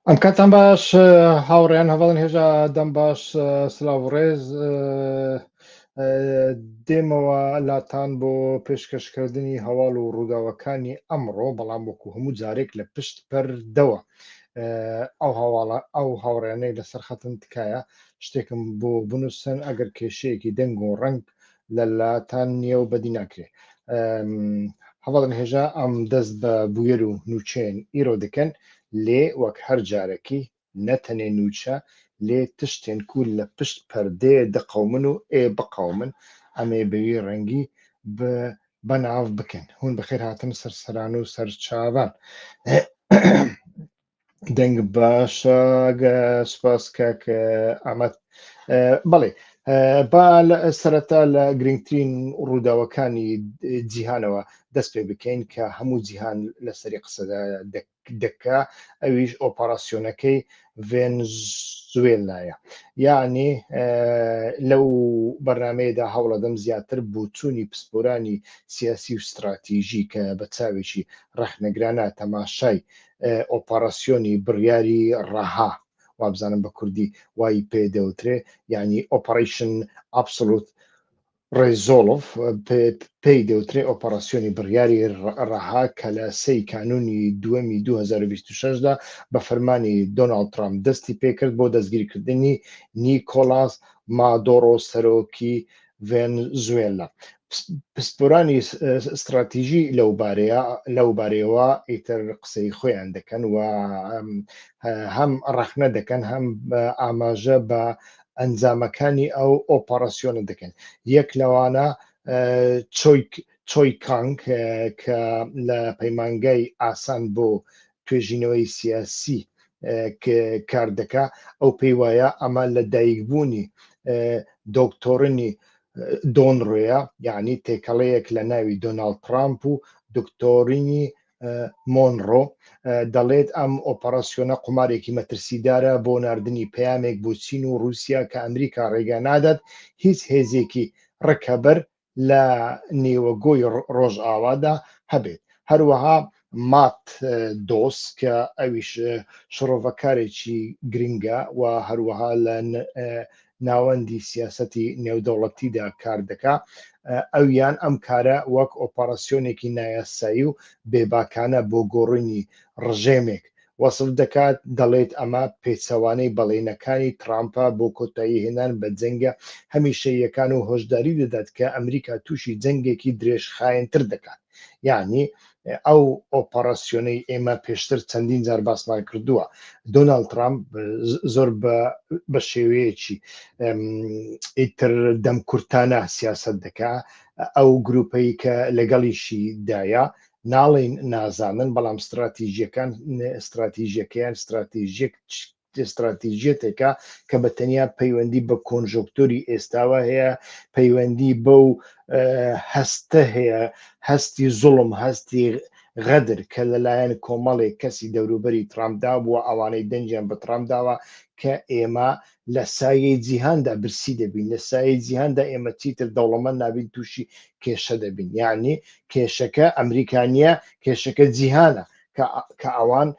ئەم کاتان باش هاوڕێیان هەڤاڵن هێژا دەم باش سلااو و ڕێز دێمەوە لاتان بۆ پێشکەشکردنی هەواڵ و ڕووداوەکانی ئەمڕۆ بەڵام وەکو هەموو جارێک لە پشت پەردەوە ئەو هەواڵە ئەو هاوڕێنەی لەسەر خەتن تکایە شتێکم بۆ بنووسن ئەگەر کێشەیەکی دەنگ و ڕەنگ لە لاتان نییە و بەدی ناکرێ. هەڤاڵن هێژا ئەم دەست بە بویەر و نوچەیەن ئیرۆ دکەن لێ وەک هەر جارەکی نە تەنێ نوچە لێ تشتێن کو لە پشت پەردەێ دقەومن و ئێ بقەومن ئەمێ بە وی ڕەنگی ب بەناڤ بکەن. هون بەخێر هاتن سەر سەران و سەر چاڤان. دەنگ باشە سپاس کاک ئامەد بەڵێ با لە سەرەتا لە گرنگترین ڕووداوەکانی جیهانەوە دەست پێ بکەین کە هەموو جیهان لەسەری قسە دەکا ئەویش ئۆپەراسیۆنەکەی ڤێنزوێلایە یعنی لەو بەرنمەیەدا هەوڵەدەم زیاتر بۆچوونی پسپۆرانی سیاسی و ستراتیژی کە بە چاوێکی ڕەخنەگرانە تەماشای ئۆپەراسیۆنی بڕیاری ڕەها وابزانم بە کوردی وای پێ دەوترێ یعنی Operation Absolute Resolve پێی دەوترێ ئۆپەراسیۆنی بڕیاری ڕەها کە لە سێی کانوونی دووەمی 2026 دا بە فەرمانی دۆناڵد ترامپ دەستی پێکرد بۆ دەستگیرکردنی نیکۆلاس مادۆرۆ سەرۆکی ڤێنزوێلا. پسپۆرانی ستراتیژی لەو بارەیەوە ئیتر قسەی خۆیان دەکەن و هەم ڕەخنە دەکەن هەم ئاماژە بە ئەنجامەکانی ئەو ئۆپەراسیۆنە دەکەن. یەک لەوانە چۆی کانگ کە لە پەیمانگای ئاسان بۆ توێژینەوەی سیاسی کار دەکا، ئەو پێی وایە ئەمە لە دایکبوونی دۆکتۆرنی دۆنرۆیە، یعنی تێکەڵەیەک لە ناوی دۆناڵد ترامپ و دکتۆرینی مۆنرۆ. دەڵێت ئەم ئۆپەراسیۆنە قومارێکی مەترسیدارە بۆ ناردنی پەیامێک بۆ چین و رووسیا کە ئەمریکا ڕێگا نادات هیچ هێزێکی ڕکەبەر لە نێوەگۆی ڕۆژئاوادا هەبێت. هەروەها مات دۆس کە ئەویش شڕۆڤەکارێکی گرنگە و هەروەها لە ناوەندی سیاسەتی نێودەوڵەتیدا کار دەکا، ئەویان ئەم کارە وەک ئۆپەراسیۆنێکی نایاسایی و بێباکانە بۆ گۆڕینی ڕژێمێک وەسف دەکات، دەڵێت ئەمە پێچەوانەی بەڵێنەکانی ترامپە بۆ کۆتاییهێنان بە جەنگە هەمیشەییەکان و هۆشداری دەدات کە ئەمریکا تووشی جەنگێکی درێژخایەنتر دەکات. یانی ئەو ئۆپەراسیۆنەی ئێمە پێشتر چەندین جار باسمان کردووە، دۆناڵد ترامپ زۆر بە شێوەیەکی ئیتر دەمکورتانە سیاسەت دەکا، ئەو گروپەی کە لەگەڵیشی دایە ناڵێین نازانن، بەڵام ستراتیژیەکان ستراتیژیەکەیان ستراتیژیەک ستراتیژیەتێکە کە بە تەنیا پەیوەندی بە کۆنژۆکتۆری ئێستاوە هەیە، پەیوەندی بەو هەستە هەیە، هەستی زوڵم، هەستی غەدر کە لەلایەن کۆمەڵێک کەسی دەوروبەری ترامپدا بووە، ئەوانەی دەنگیان بە ترامپ داوە کە ئێمە لە سایەی جیهاندا برسی دەبین، لە سایەی جیهاندا ئێمە چیتر دەوڵەمەند نابین، تووشی کێشە دەبین. یعنی کێشەکە ئەمریکا نییە، کێشەکە جیهانە کە ئەوان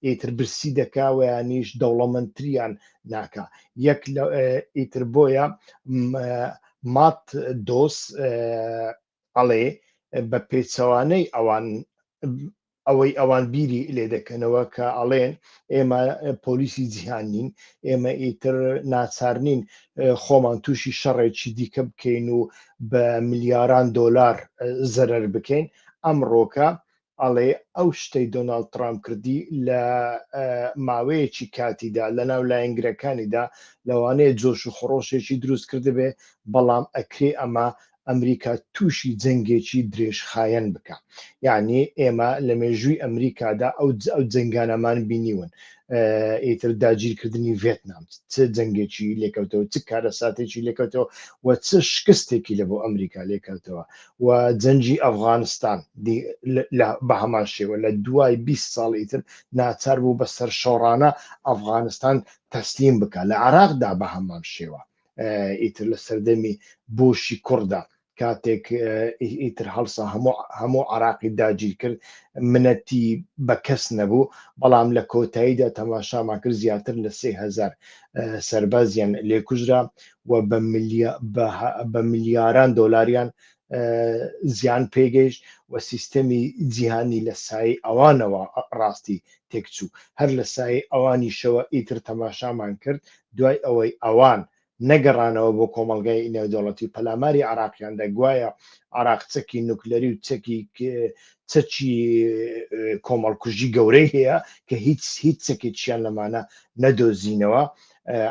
ئیتر برسی دەکا و یانیش دەوڵەمەندتریان ناکا. یەک ئیتر بۆیە مات دۆس ئەڵێ بە پێچەوانەی ئەوان ئەوەی ئەوان بیری لێ دەکەنەوە کە ئەڵێن ئێمە پۆلیسی جیهان نین، ئێمە ئیتر ناچار نین خۆمان تووشی شەڕێکی دیکە بکەین و بە ملیاران دۆلار زەرەر بکەین. ئەمڕۆکە ئەڵێ ئەو شتەی دۆناڵد ترامپ کردی لە ماوەیەکی کاتیدا لەناو لایەنگرەکانیدا لەوانەیە جۆش و خڕۆشێکی دروست کردبێ، بەڵام ئەکرێ ئەمە ئەمریکا تووشی جەنگێکی درێژخایەن بکا. یعنی ئێمە لە مێژووی ئەمریکادا ئەو ئەو جەنگانەمان بینیون، ئیتر داگیرکردنی ڤێتنام چ جەنگێکی لێکەوتەوە، چ کارەساتێکی لێکەوتەوە و چ شکستێکی لە بۆ ئەمریکا لێکەوتەوە، و جەنگی ئەفغانستان بە هەمان شێوە لە دوای 20 ساڵ ئیتر ناچار بوو بە سەرشۆڕانە ئەفغانستان تەسلیم بکە. لە عراقدا بە هەمان شێوە ئیتر لە سەردەمی بۆشی کوڕدا. کاتێک ئیتر هەڵسا هەموو عراقی داگیر کرد منەتی بە کەس نەبوو بەڵام لە کۆتاییدا تەماشامان کرد زیاتر لە 3000 سەربازیان لێکوژرا و بە ملیاران دۆلاریان زیان پێگەیشت و سیستەمی جیهانی لە سایەی ئەوانەوە ڕاستی تێکچوو هەر لە سایەی ئەوانیشەوە ئیتر تەماشامان کرد دوای ئەوەی ئەوان نەگەڕانەوە بۆ کۆمەڵگای نێودەوڵەتی و پەلاماری عراقیان دا گوایە عراق چەکی نوکلەری و چەکی چەکی کۆمەڵکوژی گەورەی هەیە کە هیچ هیچ چەکێکیان لەمانە نەدۆزینەوە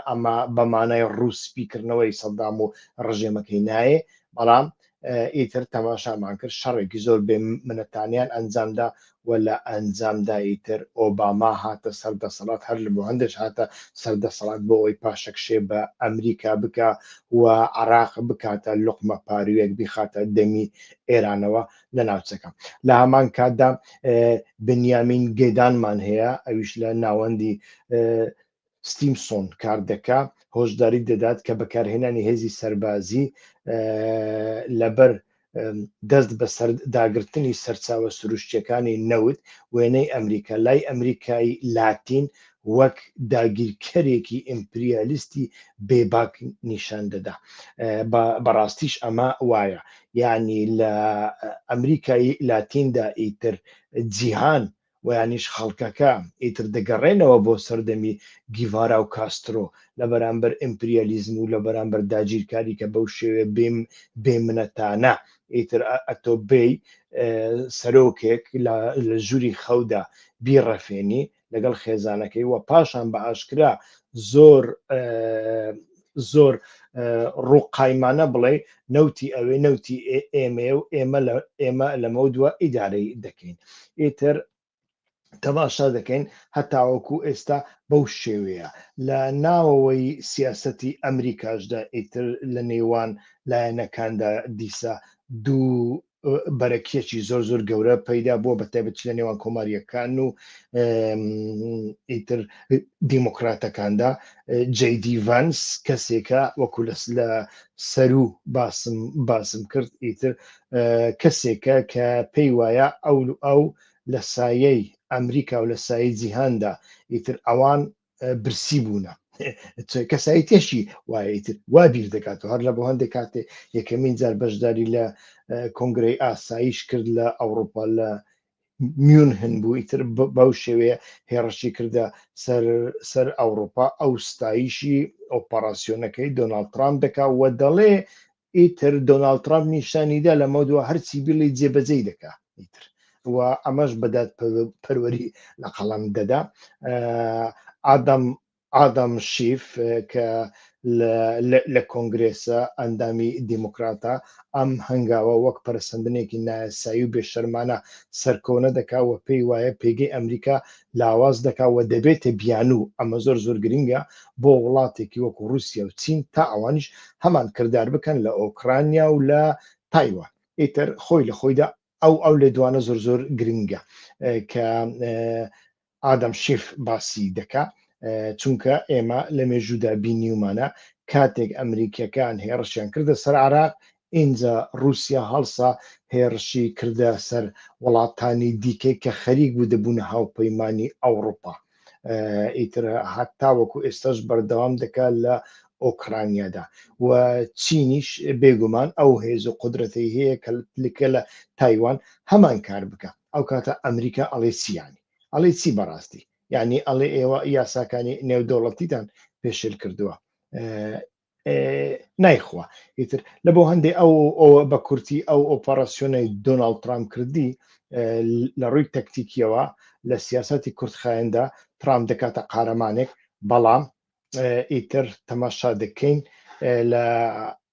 ئەمە بە مانای ڕووسپیکردنەوەی سەدام و ڕژێمەکەی نایێ بەڵام ئیتر تەماشامان کرد شەڕێکی زۆر بێ منەتانیان ئەنجامدا و لە ئەنجامدا ئیتر ئۆباما هاتە سەر دەسەڵات هەر لە بۆ هەندێش هاتە سەر دەسەڵات بۆ ئەوەی پاشەکشێ بە ئەمریکا بکا و عراق بکاتە لوقمە پارویەک بیخاتە دەمی ئێرانەوە لە ناوچەکە. لە هەمان کاتدا بنیامین گێدانمان هەیە ئەویش لە ناوەندی ستیمسۆن کار دەکا، هۆشداری دەدات کە بەکارهێنانی هێزی سەربازی لەبەر دەست بەسەرداگرتنی سەرچاوە سروشتییەکانی نەوت، وێنەی ئەمریکا لای ئەمریکای لاتین وەک داگیرکەرێکی ئیمپریالیستی بێباک نیشان دەدا. بەڕاستیش ئەمە وایە. یانی لە ئەمریکای لاتیندا ئیتر جیهان ویانیش خەڵکەکە ئیتر دەگەڕێنەوە بۆ سەردەمی گیڤارا و کاسترۆ لە بەرامبەر ئیمپریالیزم و لە بەرامبەر داگیرکاری کە بەو شێوەیە بێ بێمنەتانە ئیتر ئەتۆ بێی سەرۆکێک لە ژووری خەودا بیڕەفێنی لەگەڵ خێزانەکەی و پاشان بە ئاشکرا زۆر زۆر ڕووقایمانە بڵێ نەوتی ئەوێ نەوتی ئێمەیە و ئێمە لە ئێمە لەمە دووە ئیدارەی دەکەین ئیتر تەماشا دەکەین هەتاوەکو ئێستا بەو شێوەیە لە ناوەوەی سیاستی ئەمریکاشدا ئیتر لە نێوان لایەنەکاندا دیسا دوو بەرەکیەکی زۆر زۆر گەورە پەیدا بووە بە تایبەت لە نێوان کۆماریەکان و ئیتر دیموکراتەکاندا جەیدی ڤانس کەسێکە وەکو لە لە سەرو باسم باسم کرد ئیتر کەسێکە کە پێی وایە ئەو ئەو لە سایەی ئەمریکا و لە سایەی جیهاندا ئیتر ئەوان برسی بوونە کەسایتێشی وایە ئیتر وا بیر دەکاتەوە هەر لە بۆ هەندێک کاتێ یەکەمین جار بەشداری لە کۆنگرەی ئاسایش کرد لە ئەوروپا لە میونهن بوو ئیتر بەو شێوەیە هێڕشی کردە سەر سەر ئەوروپا ئەو ستایشی ئۆپەراسیۆنەکەی دۆناڵد ترامپ دەکا و دەڵێ ئیتر دۆناڵد ترامپ نیشانیدا لەمەودوا هەرچی بیڵی جێبەجێی دەکا ئیتر و ئەمەش بە دادپەروەری لە قەڵەم دەدا. ئادەم ئادەم شیف کە لە کۆنگرێسە ئەندامی دیموکراتە ئەم هەنگاوە وەک پەرەسەندنێکی نایاسایی و بێشەرمانە سەرکۆنە دەکا و پێی وایە پێگەی ئەمریکا لاواز دەکا و دەبێتە بیانوو، ئەمە زۆر زۆر گرنگە بۆ وڵاتێکی وەکو ڕووسیا و چین تا ئەوانیش هەمان کردار بکەن لە ئۆکرانیا و لە تایوان. ئیتر خۆی لە خۆیدا ئەو ئەو لێدوانە زۆر زۆر گرنگە کە ئادەم شیف باسی دەکا چونکە ئێمە لە مێژوودا بینیومانە کاتێک ئەمریکیەکان هێڕشیان کردە سەر عراق ئینجا رووسیا هەڵسا هێڕشی کردە سەر وڵاتانی دیکەی کە خەریک بوو دەبوونە هاوپەیمانی ئەوروپا ئیتر هەتاوەکو ئێستاش بەردەوام دەکات لە ئۆکرانیادا و چینیش بێگومان ئەو هێز و قودرەتەی هەیە کە لکە لە تایوان هەمان کار بکە ئەو کاتە ئەمریکا ئەڵێ چیانی ئەڵێ چی بەڕاستی یعنی ئەڵێ ئێوە یاساکانی نێودەوڵەتیتان پێشێل کردووە نایخوا ئیتر لە بۆ هەندێ ئەو ئەوە بە کورتی ئەو ئۆپەراسیۆنەی دۆناڵد ترامپ کردی لە ڕووی تەکتیکیەوە لە سیاستی کورتخایەندا ترامپ دەکاتە قارەمانێک بەڵام ئیتر تەماشا دەکەین لە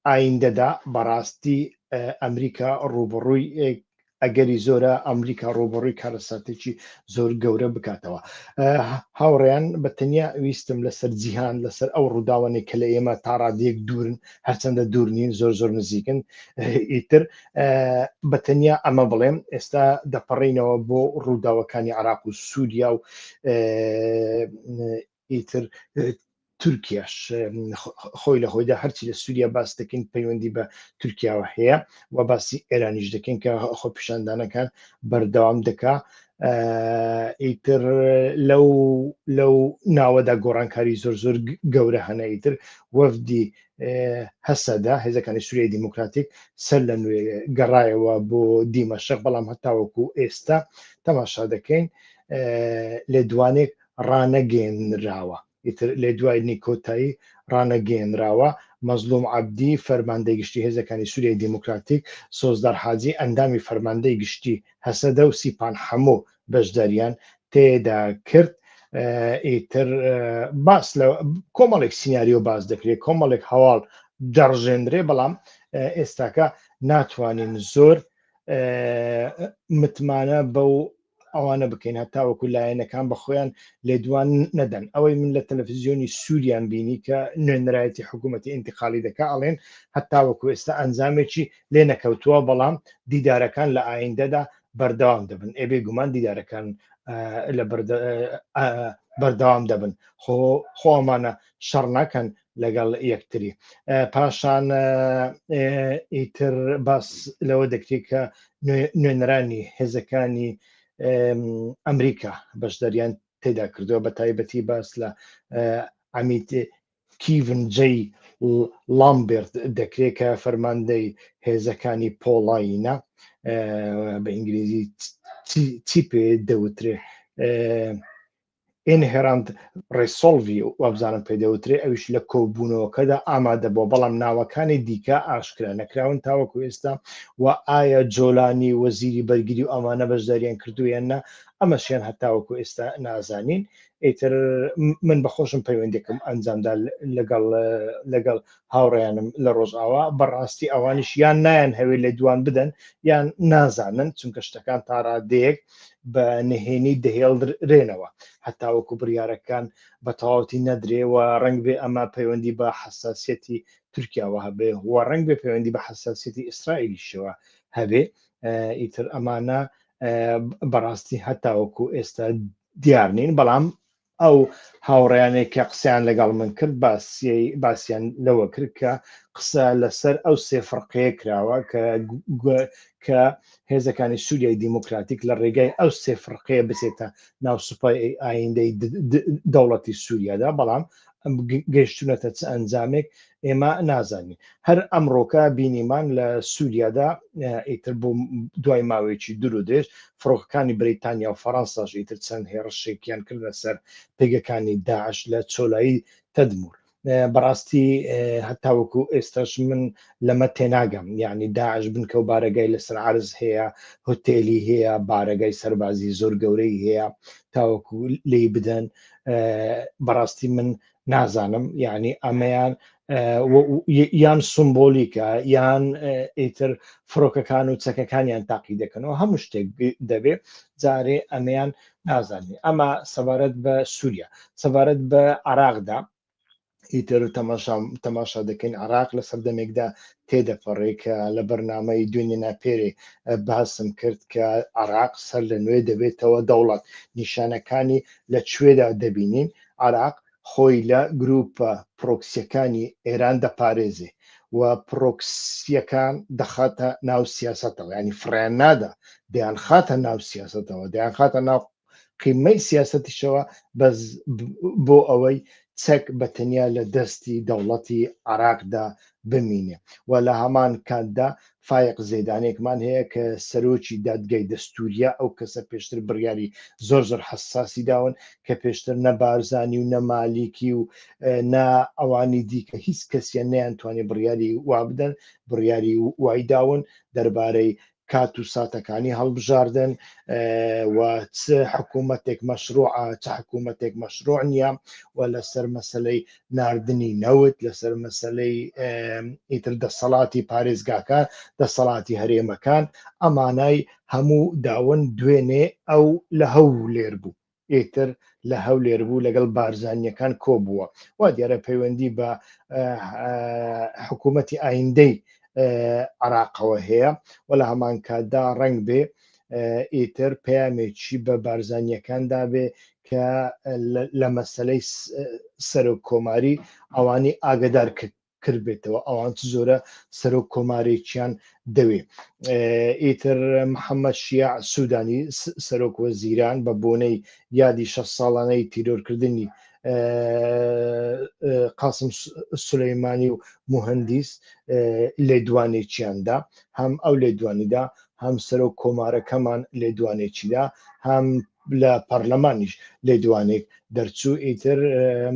ئایندەدا بەڕاستی ئەمریکا ڕوبڕووی ئەگەری زۆرە ئەمریکا ڕوبەڕووی کارەساتێکی زۆر گەورە بکاتەوە. هاوڕێیان بە تەنیا ویستم لەسەر جیهان لەسەر ئەو ڕووداوانەی کە لە ئێمە تا ڕادەیەک دوورن هەرچەندە دوور نین زۆر زۆر نزیکن ئیتر بە تەنیا ئەمە بڵێم ئێستا دەپەڕینەوە بۆ ڕووداوەکانی عراق و سووریا و ئیتر. تورکیاش خۆی لە خۆیدا هەرچی لە سووریا باس دەکەین پەیوەندی بە تورکیاوە هەیە و باسی ئێرانیش دەکەین کە خۆپیشاندانەکان بەردەوام دەکا ئیتر لەو لەو ناوەدا گۆڕانکاری زۆر زۆر گەورە هەنە. ئیتر وەفدی هەسەدە، هێزەکانی سوریای دیموکراتیک، سەر لە نوێ گەڕایەوە بۆ دیمەشق، بەڵام هەتاوەکو ئێستا تەماشا دەکەین لێدوانێک ڕانەگەیەنراوە. ئیتر لێدوانی کۆتایی ڕانەگەیەنراوە. مەزڵوم عەبدی، فەرماندەی گشتی هێزەکانی سوریای دیموکراتیک، سۆزدار حاجی، ئەندامی فەرماندەی گشتی هەسەدە و سیپان حەمۆ بەشداریان تێدا کرد. ئیتر باس لە کۆمەڵێک سیناریۆ باس دەکرێت، کۆمەڵێک هەواڵ دەڕژێنرێ، بەڵام ئێستاکە ناتوانین زۆر متمانە بەو ئەوانە بکەین هەتاوەکو لایەنەکان بە خۆیان لێدوان نەدەن. ئەوەی من لە تەلەفزیۆنی سووریان بینی کە نوێنەرایەتی حکوومەتی ئینتقالی دەکا، ئەڵێن هەتاوەکو ئێستا ئەنجامێکی لێ نەکەوتووە، بەڵام دیدارەکان لە ئایندەدا بەردەوام دەبن. ئێ بێگومان دیدارەکان لە بەردەوام دەبن، خۆ خۆ ئەمانە شەڕ ناکەن لەگەڵ یەکتری. پاشان ئیتر باس لەوە دەکرێت کە نوێنەرانی هێزەکانی ئەمریکا بەشداریان تێدا کردووە، بە تایبەتی باس لە عەمید کیڤن جەی لامبێرت دەکرێت کە فەرماندەی هێزەکانی پۆڵایینە، بە ئینگلیزی چی پێ دەوترێ؟ ئینهێرانت ڕێسۆڵڤی وابزانم پێ دەوترێ، ئەویش لە کۆبوونەوەکەدا ئامادە بووە، بەڵام ناوەکانی دیکە ئاشکرا نەکراون تاوەکو ئێستا و ئایا جۆلانی وەزیری بەرگری و ئەمانە بەشداریان کردووە یان نا، ئەمەشیان هەتاوەکو ئێستا نازانین. ئیتر من بەخۆشم پەیوەندێکم ئەنجامدا لەگەڵ لەگەڵ هاوڕێیانم لە ڕۆژئاوا، بەڕاستی ئەوانیش یان نایان هەوێ لە دوان بدەن یان نازانن، چونکە شتەکان تاڕادەیەک بە نهێنی دەهێڵدرێنەوە هەتاوەکو بڕیارەکان بە تەواوەتی نەدرێ و ڕەنگ بێ ئەمە پەیوەندی بە حساسیەتی تورکیاوە هەبێ و ڕەنگ بێ پەیوەندی بە حساسیەتی ئیسرائیلیشەوە هەبێ. ئیتر ئەمانە بەڕاستی هەتاوەکو ئێستا دیار نین، بەڵام ئەو هاوڕێیانەی کە قسەیان لەگەڵ من کرد باسیان لەوە کرد کە قسە لەسەر ئەو سێ فڕقەیە کراوە کە هێزەکانی سووریای دیموکراتیک لە ڕێگای ئەو سێ فڕقەیە بچێتە ناو سوپای ئایندەی دەوڵەتی سووریادا، بەڵام گەیشتونەتە چ ئەنجامێک ئێمە نازانین. هەر ئەمڕۆکە بینیمان لە سووریادا ئیتر بۆ دوای ماوەیەکی دوور و درێژ فڕۆکەکانی بریتانیا و فەڕەنساش ئیتر چەند هێڕشێکیان کردە سەر پێگەکانی داعش لە چۆلایی تەدمور. بەڕاستی هەتاوەکو ئێستاش من لەمە تێناگەم، یعنی داعش بنکە و بارەگای لەسەر عرز هەیە، هوتێلی هەیە، بارەگای سەربازی زۆر گەورەی هەیە تاوەکو لی بدەن. بەڕاستی من نازانم، یعنی ئەمەیان یان سمبۆلیکە یان ئیتر فڕۆکەکان و چەکەکانیان تاقی دەکەنەوە، هەموو شتێک دەبێ جارێ ئەمەیان نازانین. ئەمە سەبارەت بە سووریا. سەبارەت بە عراقدا ئیتر تەماشا دەکەین عراق لە سەردەمێکدا تێدەپەڕێ کە لە بەرنامەی دوێنێ ناپێرێ باسم کرد کە عراق سەر لە نوێ دەبێتەوە دەوڵەت. نیشانەکانی لە کوێدا دەبینین؟ عراق خۆی لە گروپە پرۆکسیەکانی ئێران دەپارێزێ و پرۆکسیەکان دەخاتە ناو سیاسەتەوە، ینی فڕیان نادا، دەیانخاتە ناو سیاسەتەوە، دەیانخاتە ناو قیمەی سیاسەتیشەوە، بەس بۆ ئەوەی چەک بە تەنیا لە دەستی دەوڵەتی عراقدا بمینێ. و لە هەمان کاتدا فایق زێدانێکمان هەیە کە سەرۆکی دادگای دەستوریە، ئەو کەسە پێشتر بڕیاری زۆر زۆر حەساسی داون کە پێشتر نە بارزانی و نە مالیکی و نە ئەوانی دیکە هیچ کەسیان نەیانتوانی بڕیاری وا بدەن، بڕیاری وای داون دەربارەی کات و ساتەکانی هەڵبژاردن و چ حکوومەتێک مەشروعە چ حکوومەتێک مەشروع نییە، و لەسەر مەسلەی ناردنی نەوت، لەسەر مەسلەی ئیتر دەسەڵاتی پارێزگاکان، دەسەڵاتی هەرێمەکان، ئەمانای هەموو داون. دوێنێ ئەو لە هەولێر بوو، ئیتر لە هەولێر بوو لەگەڵ بارزانیەکان کۆبووە. وا دیارە پەیوەندی بە حکوومەتی ئایندەی عراقەوە هەیە و لە هەمان کاتدا ڕەنگ بێ ئیتر پەیامێکی بە بارزانییەکان دابێ کە لە مەسەلەی سەرۆک کۆماری ئەوانی ئاگدار کردبێتەوە ئەوان چ زۆرە سەرۆک کۆمارێکیان دەوێ. ئیتر محەممەد شیاع سوودانی سەرۆک وەزیران بە بۆنەی یادی 6 ساڵانەی تیرۆرکردنی قاسم سولەیمانی و موهەندیس لێدوانێکیاندا هەم ئەو لێدوانیدا هەم سەرۆک کۆمارەکەمان لێدوانێکیدا هەم لە پەرلەمانیش لێدوانێک دەرچوو ئیتر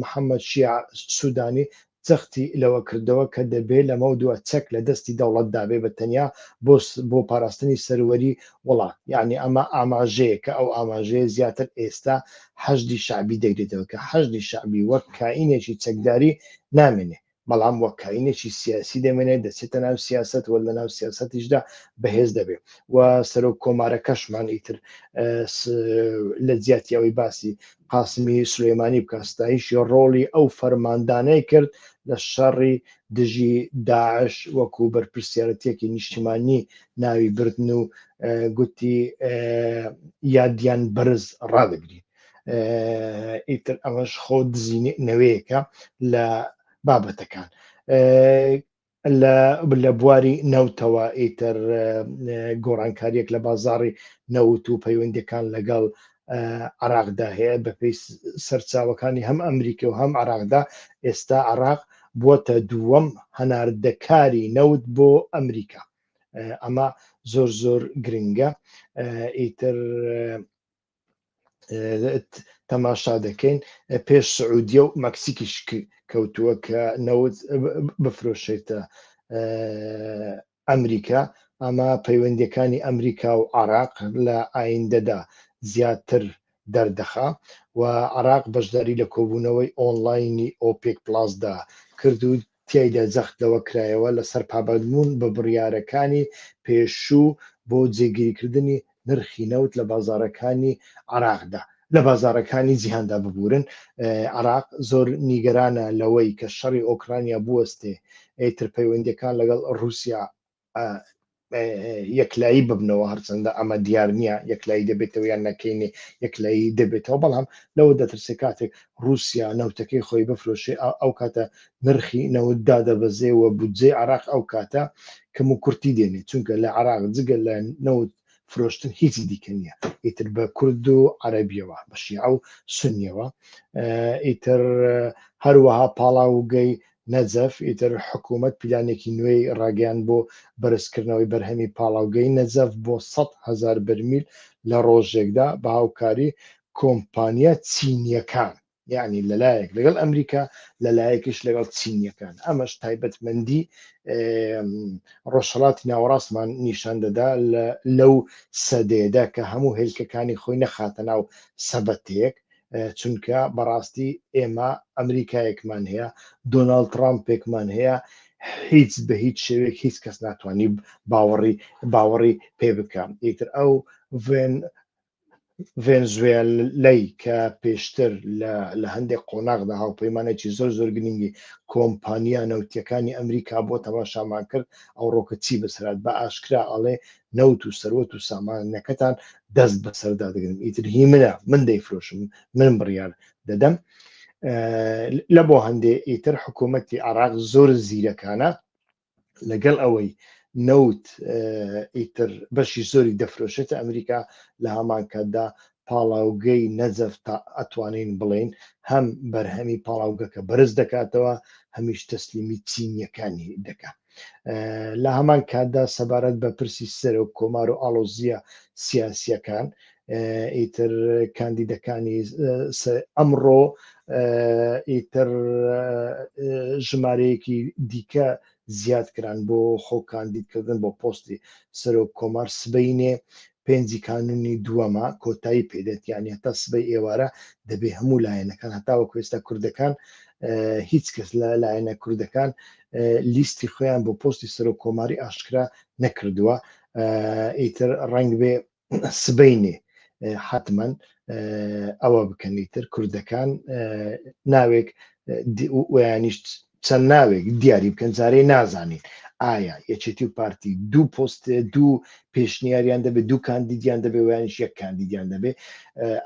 محەممەد شیع سوودانی جەختی لەوە کردەوە کە دەبێ لەمەودوا چەک لە دەستی دەوڵەتدا بێ بە تەنیا بۆ بۆ پاراستنی سەروەری وڵات. یانی ئەمە ئاماژەیە کە ئەو ئاماژەیە زیاتر ئێستا حەشدی شەعبی دەگرێتەوە کە حەشدی شەعبی وەک کائینێکی چەکداری نامێنێ بەڵام وەک کائینێکی سیاسی دەمێنێ دەچێتە ناو سیاسەت و لە ناو سیاسەتیشدا بەهێز دەبێ و سەرۆک کۆمارەکەشمان ئیتر لە جیاتی ئەوەی باسی قاسمی سولەیمانی بکا ستایشی ڕۆڵی ئەو فەرماندانەی کرد لە شەڕی دژی داعش وەکو بەرپرسیارەتیەکی نیشتیمانی ناوی بردن و گوتی یادیان بەرز ڕادەگرین ئیتر ئەمەش خۆ دزینی نەوەیەکە لە بابەتەکان لە بواری نەوتەوە ئیتر گۆڕانکاریەک لە بازاڕی نەوت و پەیوەندیەکان لەگەڵ عراقدا هەیە بەپێی سەرچاوەکانی هەم ئەمریکا و هەم عراقدا ئێستا عراق بووەتە دووەم هەناردەکاری نەوت بۆ ئەمریکا ئەمە زۆر زۆر گرنگە ئیتر تەماشا دەکەین پێش سعودیە و مەکسیکیش کەوتووە کە نەوت بفرۆشێتە ئەمریکا ئەمە پەیوەندیەکانی ئەمریکا و عراق لە ئایندەدا زیاتر دەردەخا و عراق بەشداری لە کۆبوونەوەی ئۆنلاینی ئۆپێک پلاسدا کرد و تیایدا جەخت لەوە کرایەوە لەسەر پابەندبوون بە بڕیارەکانی پێشوو بۆ جێگیریکردنی نرخی نەوت لە بازاڕەکانی عێراقدا لە بازاڕەکانی جیهاندا ببورن عێراق زۆر نیگەرانە لەوەی کە شەڕی ئۆکرانیا بوەستێ ئیتر پەیوەندیەکان لەگەڵ ڕووسیا یەکلایی ببنەوە هەرچەندە ئەمە دیار نییە یەکلایی دەبێتەوە یان نەکەینێ یەکلایی دەبێتەوە بەڵام لەوە دەترسێ کاتێک رووسیا نەوتەکەی خۆی بفرۆشێ ئەو کاتە نرخی نەوت دادەبەزێ و بودجەی عراق ئەو کاتە کەم و کورتی دێنێ چونکە لە عراق جگە لە نەوت فرۆشتن هیچی دیکە نییە ئیتر بە کورد و عەرەبیەوە بە شیعە و سنیەوە ئیتر هەروەها پاڵاوگەی نەجەف، ئیتر حکوومەت پیلانێکی نوێی ڕاگەیاند بۆ بەرزکردنەوەی بەرهەمی پاڵاوگەی نەجەف بۆ 100,000 بەرمیل لە ڕۆژێکدا بە هاوکاری کۆمپانیا چینییەکان، یەعنی لەلایەک لەگەڵ ئەمریکا لەلایەکیش لەگەڵ چینییەکان، ئەمەش تایبەتمەندی ڕۆژهەڵاتی ناوەڕاستمان نیشان دەدا لەو سەدەیەدا کە هەموو هێلکەکانی خۆی نەخاتە ناو سەبەتەیەک، چونکە بەڕاستی ئێمە ئەمریکایەکمان هەیە دۆناڵد ترامپێکمان هەیە هیچ بە هیچ شێوێک هیچ کەس ناتوانانی باوەڕی باوەڕی پێ بکە ئیتر ئەو ڤێن ڤێنزوێلەی کە پێشتر لە هەندێک قۆناغدا هاوپەیمانێکی زۆر زۆر گرنگی کۆمپانیا نەوتیەکانی ئەمریکا بۆ تەماشامان کرد ئەوڕۆکە چی بەسەرات بە ئاشکرا ئەڵێ نەوت و سەروەت و سامانەکەتان دەست بەسەردا دەگرم ئیتر هی منە من دەیفرۆشم من بڕیار دەدەم لە بۆ هەندێ ئیتر حکوومەتی عراق زۆر زیرەکانە لەگەڵ ئەوەی نەوت ئیتر بەشی زۆری دەفرۆشێتە ئەمریکا لە هەمان کاتدا پاڵاوگەی نەجەف تا ئەتوانین بڵین هەم بەرهەمی پاڵاوگەکە بەرز دەکاتەوە هەمیش تەسلیمی چینیەکانی دەکات لە هەمان کاتدا سەبارەت بە پرسی سەرۆک کۆمار و ئاڵۆزییە سیاسیەکان ئیتر کاندیدەکانی ئەمڕۆ ئیتر ژمارەیەکی دیکە زیاد کران بۆ خۆ کاندیدکردن بۆ پۆستی سەرۆک کۆمار سبەینێ پێنجی کانونی دووەمە کۆتایی پێدێت یعنی هەتا سبەی ئێوارە دەبێ هەموو لایەنەکان هەتاوەکو ئێستا کوردەکان هیچ کەس لە لایەنە کوردەکان لیستی خۆیان بۆ پۆستی سەرۆک کۆماری ئاشکرا نەکردووە ئیتر ڕەنگ بێ سبینێ حتمما ئەوە بکەن ئیتر کوردەکان ناوێک ویانیش چەند ناوێک دیاری بکەن جارێ نازانین. ئایا یەکێتی و پارتی دوو پۆست دوو پێشنیاریان دەبێت دوو کاندیدیان دەبێت ویانیش یەک کاندیدیان دەبێت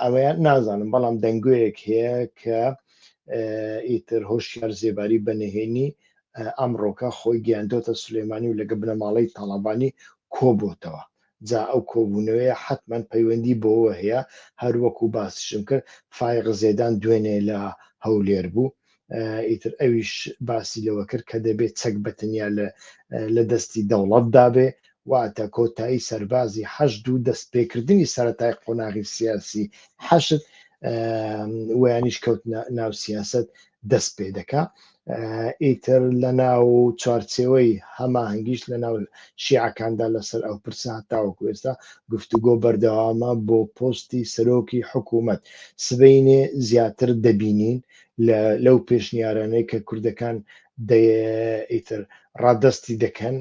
ئەوەیان نازانم بەڵام دەنگۆیەک هەیە کە ئیتر هۆشیار زێباری بە نهێنی ئەمڕۆکە خۆی گەیاندۆتە سلێمانی و لەگە بنەماڵەی تاڵەبانی کۆبۆتەوە جا ئەو کۆبوونەوەیە حەتمەن پەیوەندی بەوە هەیە هەروەکو باسیشم کرد فایق زێدان دوێنێ لە هەولێر بوو ئیتر ئەویش باسی لەوە کرد کە دەبێت چەک بەتەنیا لە دەستی دەوڵەتدا بێ واتە کۆتایی سەربازی حەشد و دەستپێکردنی سەرەتای قۆناغی سیاسی حەشد ویانیش کەوتنە ناو سیاست دەست پێ دەکا ئیتر لە ناو چوارچێوەی هەماهەنگیش لە ناو شیعەکاندا لەسەر ئەو پرسە هەتاوەکو ئێستا گفتوگۆ بەردەوامە بۆ پۆستی سەرۆکی حکوومەت سبەینێ زیاتر دەبینین لەو پێشنیارانەی کە کوردەکان ئیتر ڕادەستی دەکەن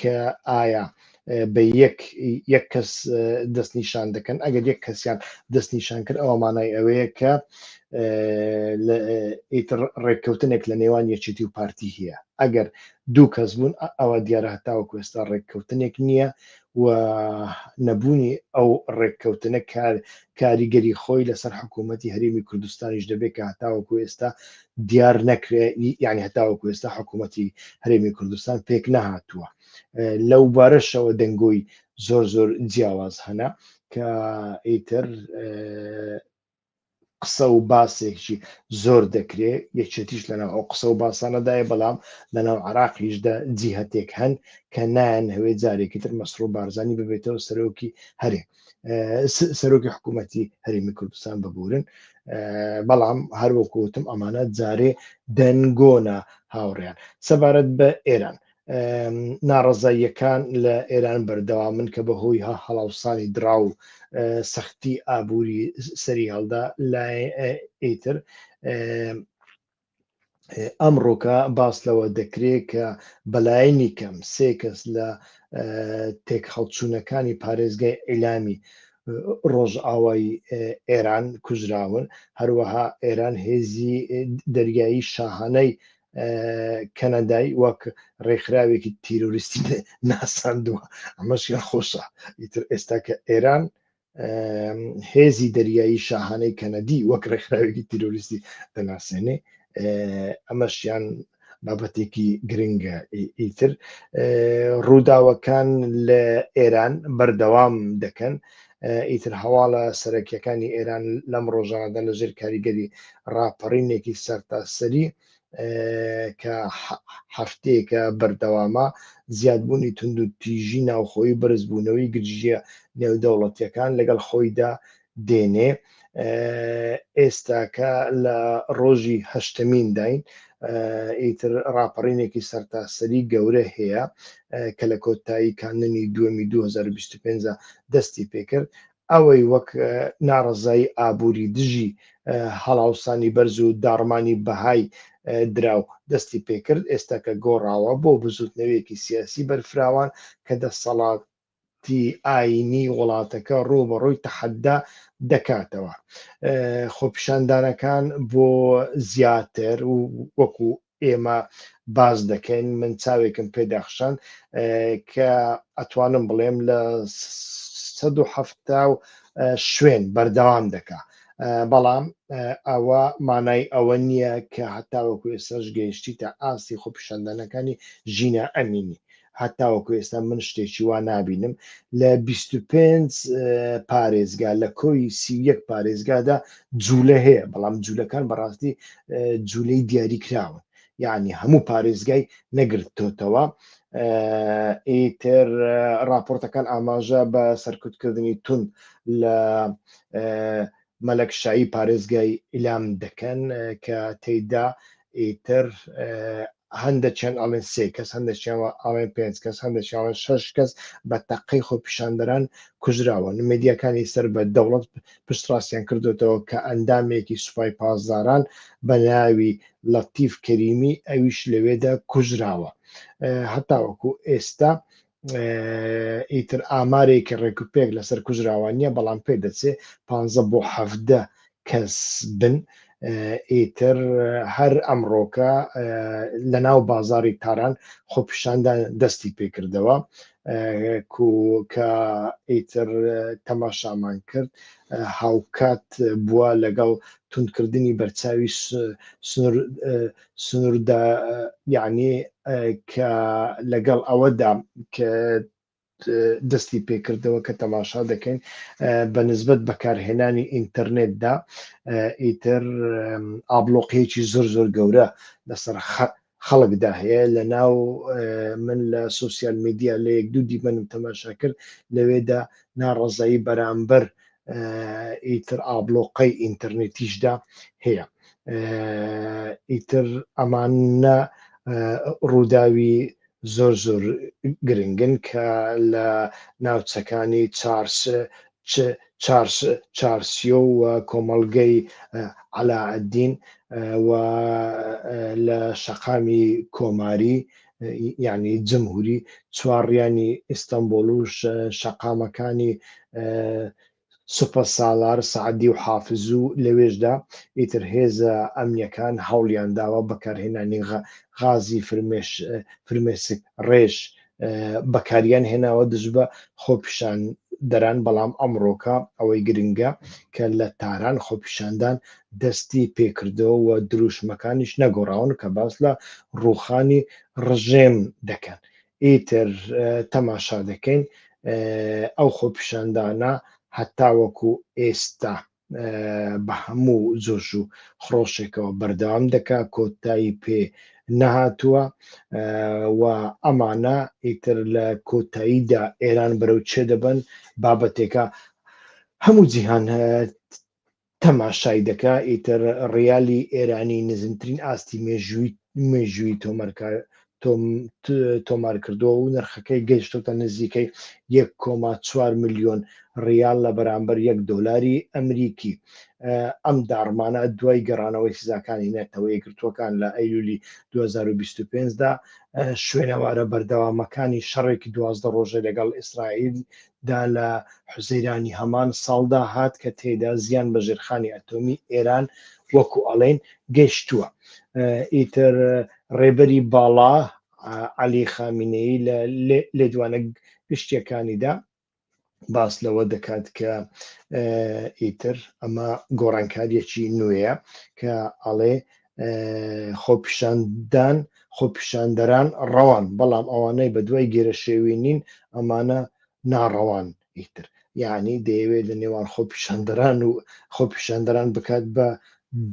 کە ئایا بە یەک یەک کەس دەستنیشان دەکەن ئەگەر یەک کەسیان دەستنیشان کرد ئەوە مانای ئەوەیە کە ئیتر ڕێککەوتنێک لە نێوان یەکێتی و پارتی هەیە ئەگەر دوو کەس بوون ئەوە دیارە هەتاوەکو ئێستا ڕێککەوتنێک نییە و نەبوونی ئەو ڕێککەوتنە کار کاریگەری خۆی لەسەر حکوومەتی هەرێمی کوردستانیش دەبێت کە هەتاوەکو ئێستا دیار نەکرێ یعنی هەتاوەکو ئێستا حکوومەتی هەرێمی کوردستان پێک نەهاتووە لەو بارەشەوە دەنگۆی زۆر زۆر جیاواز هەنە کە ئیتر قسە و باسێکی زۆر دەکرێ یەکێتیش لەناو ئەو قسە و باسانەدایە بەڵام لەناو عراقیشدا جیهتێک هەن کە نایەن هەوێ جارێکی تر مەسرور بارزانی ببێتەوە سەرۆکی هەرێ سەرۆکی حکوومەتی هەرێمی کوردستان ببورن بەڵام هەروەکوتم ئەمانە جارێ دەنگۆنە هاوڕیان سەبارەت بە ئێران ناڕەزاییەکان لە ئێران بەردەوامن کە بەهۆی هەڵاوسانی دراو و سەختی ئابووری سەری هەڵدا لای ئیتر ئەمڕۆکە باس لەوە دەکرێت کە بەلایەنی کەم سێ کەس لە تێکهەڵچوونەکانی پارێزگای ئیلامی ڕۆژئاوای ئێران کوژراون هەروەها ئێران هێزی دەریایی شاهانەی کەنەدای وەک ڕێکخراوێکی تیرۆریستی ناساندووە ئەمەشیان خۆشە ئیتر ئێستا کە ئێران هێزی دەریایی شاهانەی کەنەدی وەک ڕێکخراوێکی تیرۆریستی دەناسێنێ ئەمەشیان بابەتێکی گرنگە ئیتر ڕووداوەکان لە ئێران بەردەوام دەکەن ئیتر هەواڵە سەرەکیەکانی ئێران لەم ڕۆژانەدا لە ژێر کاریگەری ڕاپەڕینێکی سەرتاسەری کە هەفتەیەکە بەردەوامە، زیادبوونی توندوتیژی ناوخۆیی و بەرزبوونەوەی گرژییە نێودەوڵەتییەکان لەگەڵ خۆیدا دێنێ. ئێستاکە لە ڕۆژی هەشتەمینداین، ئیتر ڕاپەڕینێکی سەرتاسەری گەورە هەیە کە لە کۆتایی کانونی دووەمی 2025 دەستی پێکرد، ئەوەی وەک ناڕەزایی ئابووری دژی هەڵاوسانی بەرز و داڕمانی بەهای دراو دەستی پێکرد، ئێستا کە گۆڕاوە بۆ بزووتنەوەیەکی سیاسی بەرفراوان کە دەسەڵاتی ئایینی وڵاتەکە ڕووبەڕووی تەحەدا دەکاتەوە. خۆپیشاندانەکان بۆ زیاتر وەکو ئێمە باس دەکەین من چاوێکم پێدا خشاند کە ئەتوانم بڵێم لە 170 شوێن بەردەوام دەکا بەڵام ئەوە مانای ئەوە نییە کە هەتاوەکو ئێستاش گەیشتیتە ئاستی خۆپیشاندانەکانی ژینا ئەمینی هەتاوەکو ئێستا من شتێکی وا نابینم لە 25 پارێزگا لە کۆی 31 پارێزگادا جوولە هەیە بەڵام جوولەکان بەڕاستی جوولەی دیاری کراون یعنی هەموو پارێزگای نەگرتۆتەوە ئیتر راپۆرتەکان ئاماژە بە سەرکوتکردنی تون لە مەلەکشایی پارێزگای ئیلام دەکەن کە تێیدا ئیتر هەندێکیان ئەڵێن سێ کەس هەندێکیان ئەڵێن پێنج کەس هەندێکیان ئەڵێن شەش کەس بە تەقەی خۆپیشاندەران کوژراون میدیاکانی سەر بە دەوڵەت پشتڕاستیان کردوێتەوە کە ئەندامێکی سوپای پاسداران بە ناوی لەتیف کەریمی ئەویش لەوێدا کوژراوە هەتاوەکو ئێستا ئیتر ئامارێکی ڕێکوپێک لەسەر کوژراوان نییە بەڵام پێ دەچێ پ بۆ حەفدە کەس بن. ئیتر هەر ئەمڕۆکە لە ناو بازاری تاران خۆپیشاندان دەستی پێکردەوە کە ئیتر تەماشامان کرد هاوکات بووە لەگەڵ توندکردنی بەرچاوی سنووردا یعنی کە لەگەڵ ئەوەدا کە دەستی پێکردەوە کە تەماشا دەکەین بە نسبەت بەکارهێنانی ئینتەرنێتدا ئیتر ئابلۆقەیەکی زۆر زۆر گەورە لەسەر خەڵکدا هەیە لە ناو من لە سوسیال میدیا لە یەک دوو دیمەنم تەماشا کرد لەوێدا ناڕەزایی بەرامبەر ئیتر ئابلۆقەی ئینتەرنێتیشدا هەیە ئیتر ئەمانە ڕووداوی زۆر زۆر گرنگن کە لە ناوچەکانی چارس چارس چارسیۆ و کۆمەڵگەی عەلائەدین و لە شەقامی کۆماری یعنی جمهوری چوارڕیانی ئیستەنبوڵ و شەقامەکانی سوپەسالار سەعدی و حافز و لەوێشدا ئیتر هێزە ئەمنیەکان هەوڵیان داوە بەکارهێنانی غازی فرمێسک ڕێژ بەکاریان هێناوە دژ بە خۆپیشاندەران، بەڵام ئەمڕۆکە ئەوەی گرنگە کە لە تاران خۆپیشاندان دەستی پێکردەوە و دروشمەکانیش نەگۆڕاون کە باس لە ڕووخانی ڕژێم دەکەن. ئیتر تەماشا دەکەین ئەو خۆپیشاندانە هەتاوەکو ئێستا بە هەموو جۆش و خڕۆشێکەوە بەردەوام دەکا کۆتایی پێ نەهاتووە و ئەمانە ئیتر لە کۆتاییدا ئێران بەرەو چێ دەبن بابەتێکە هەموو جیهان تەماشای دەکا ئیتر ڕیالی ئێرانی نزمترین ئاستی مێژووی مێژووی تۆمارکە تۆمار کردووە و نرخەکەی گەیشتۆتە نزیکەی 1.4 ملیۆن ڕیال لە بەرامبەر یەک دۆلاری ئەمریکی. ئەم داڕمانە دوای گەڕانەوەی سزاکانی نەتەوە یەکگرتووەکان لە ئەیلولی 2025 دا شوێنەوارە بەردەوامەکانی شەڕێکی 12 ڕۆژە لەگەڵ ئیسرائیل دا لە حوزەیرانی هەمان ساڵدا هات کە تێیدا زیان بە ژێرخانی ئەتۆمی ئێران وەکو ئەڵێن گەیشتووە. ئیتر ڕێبەری باڵا عەلی خامینەیی لە لێدوانە گشتیەکانیدا باس لەوە دەکات کە ئیتر ئەمە گۆڕانکاریەکی نوێیە کە ئەڵێ خۆپیشاندان خۆپیشاندەران ڕەوان بەڵام ئەوانەی بە دوای گێرەشێوی نین ئەمانە ناڕەوان ئیتر یعنی دەیەوێت لە نێوان خۆپیشاندەران و خۆپیشاندەران بکات بە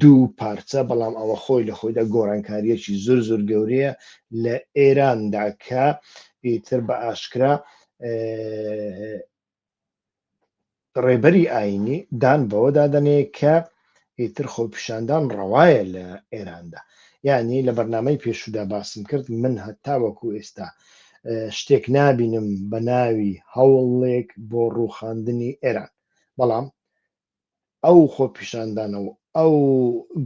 دوو پارچە بەڵام ئەوە خۆی لە خۆیدا گۆڕانکاریەکی زۆر زۆر گەورەیە لە ئێراندا کە ئیتر بە ئاشکرا ڕێبەری ئایینی دان بەوەدا دەنێ کە ئیتر خۆپیشاندان ڕەوایە لە ئێراندا. یانی لە بەرنامەی پێشوودا باسم کرد من هەتاوەکو ئێستا شتێک نابینم بە ناوی هەوڵێک بۆ ڕووخاندنی ئێران بەڵام ئەو خۆپیشاندانە و ئەو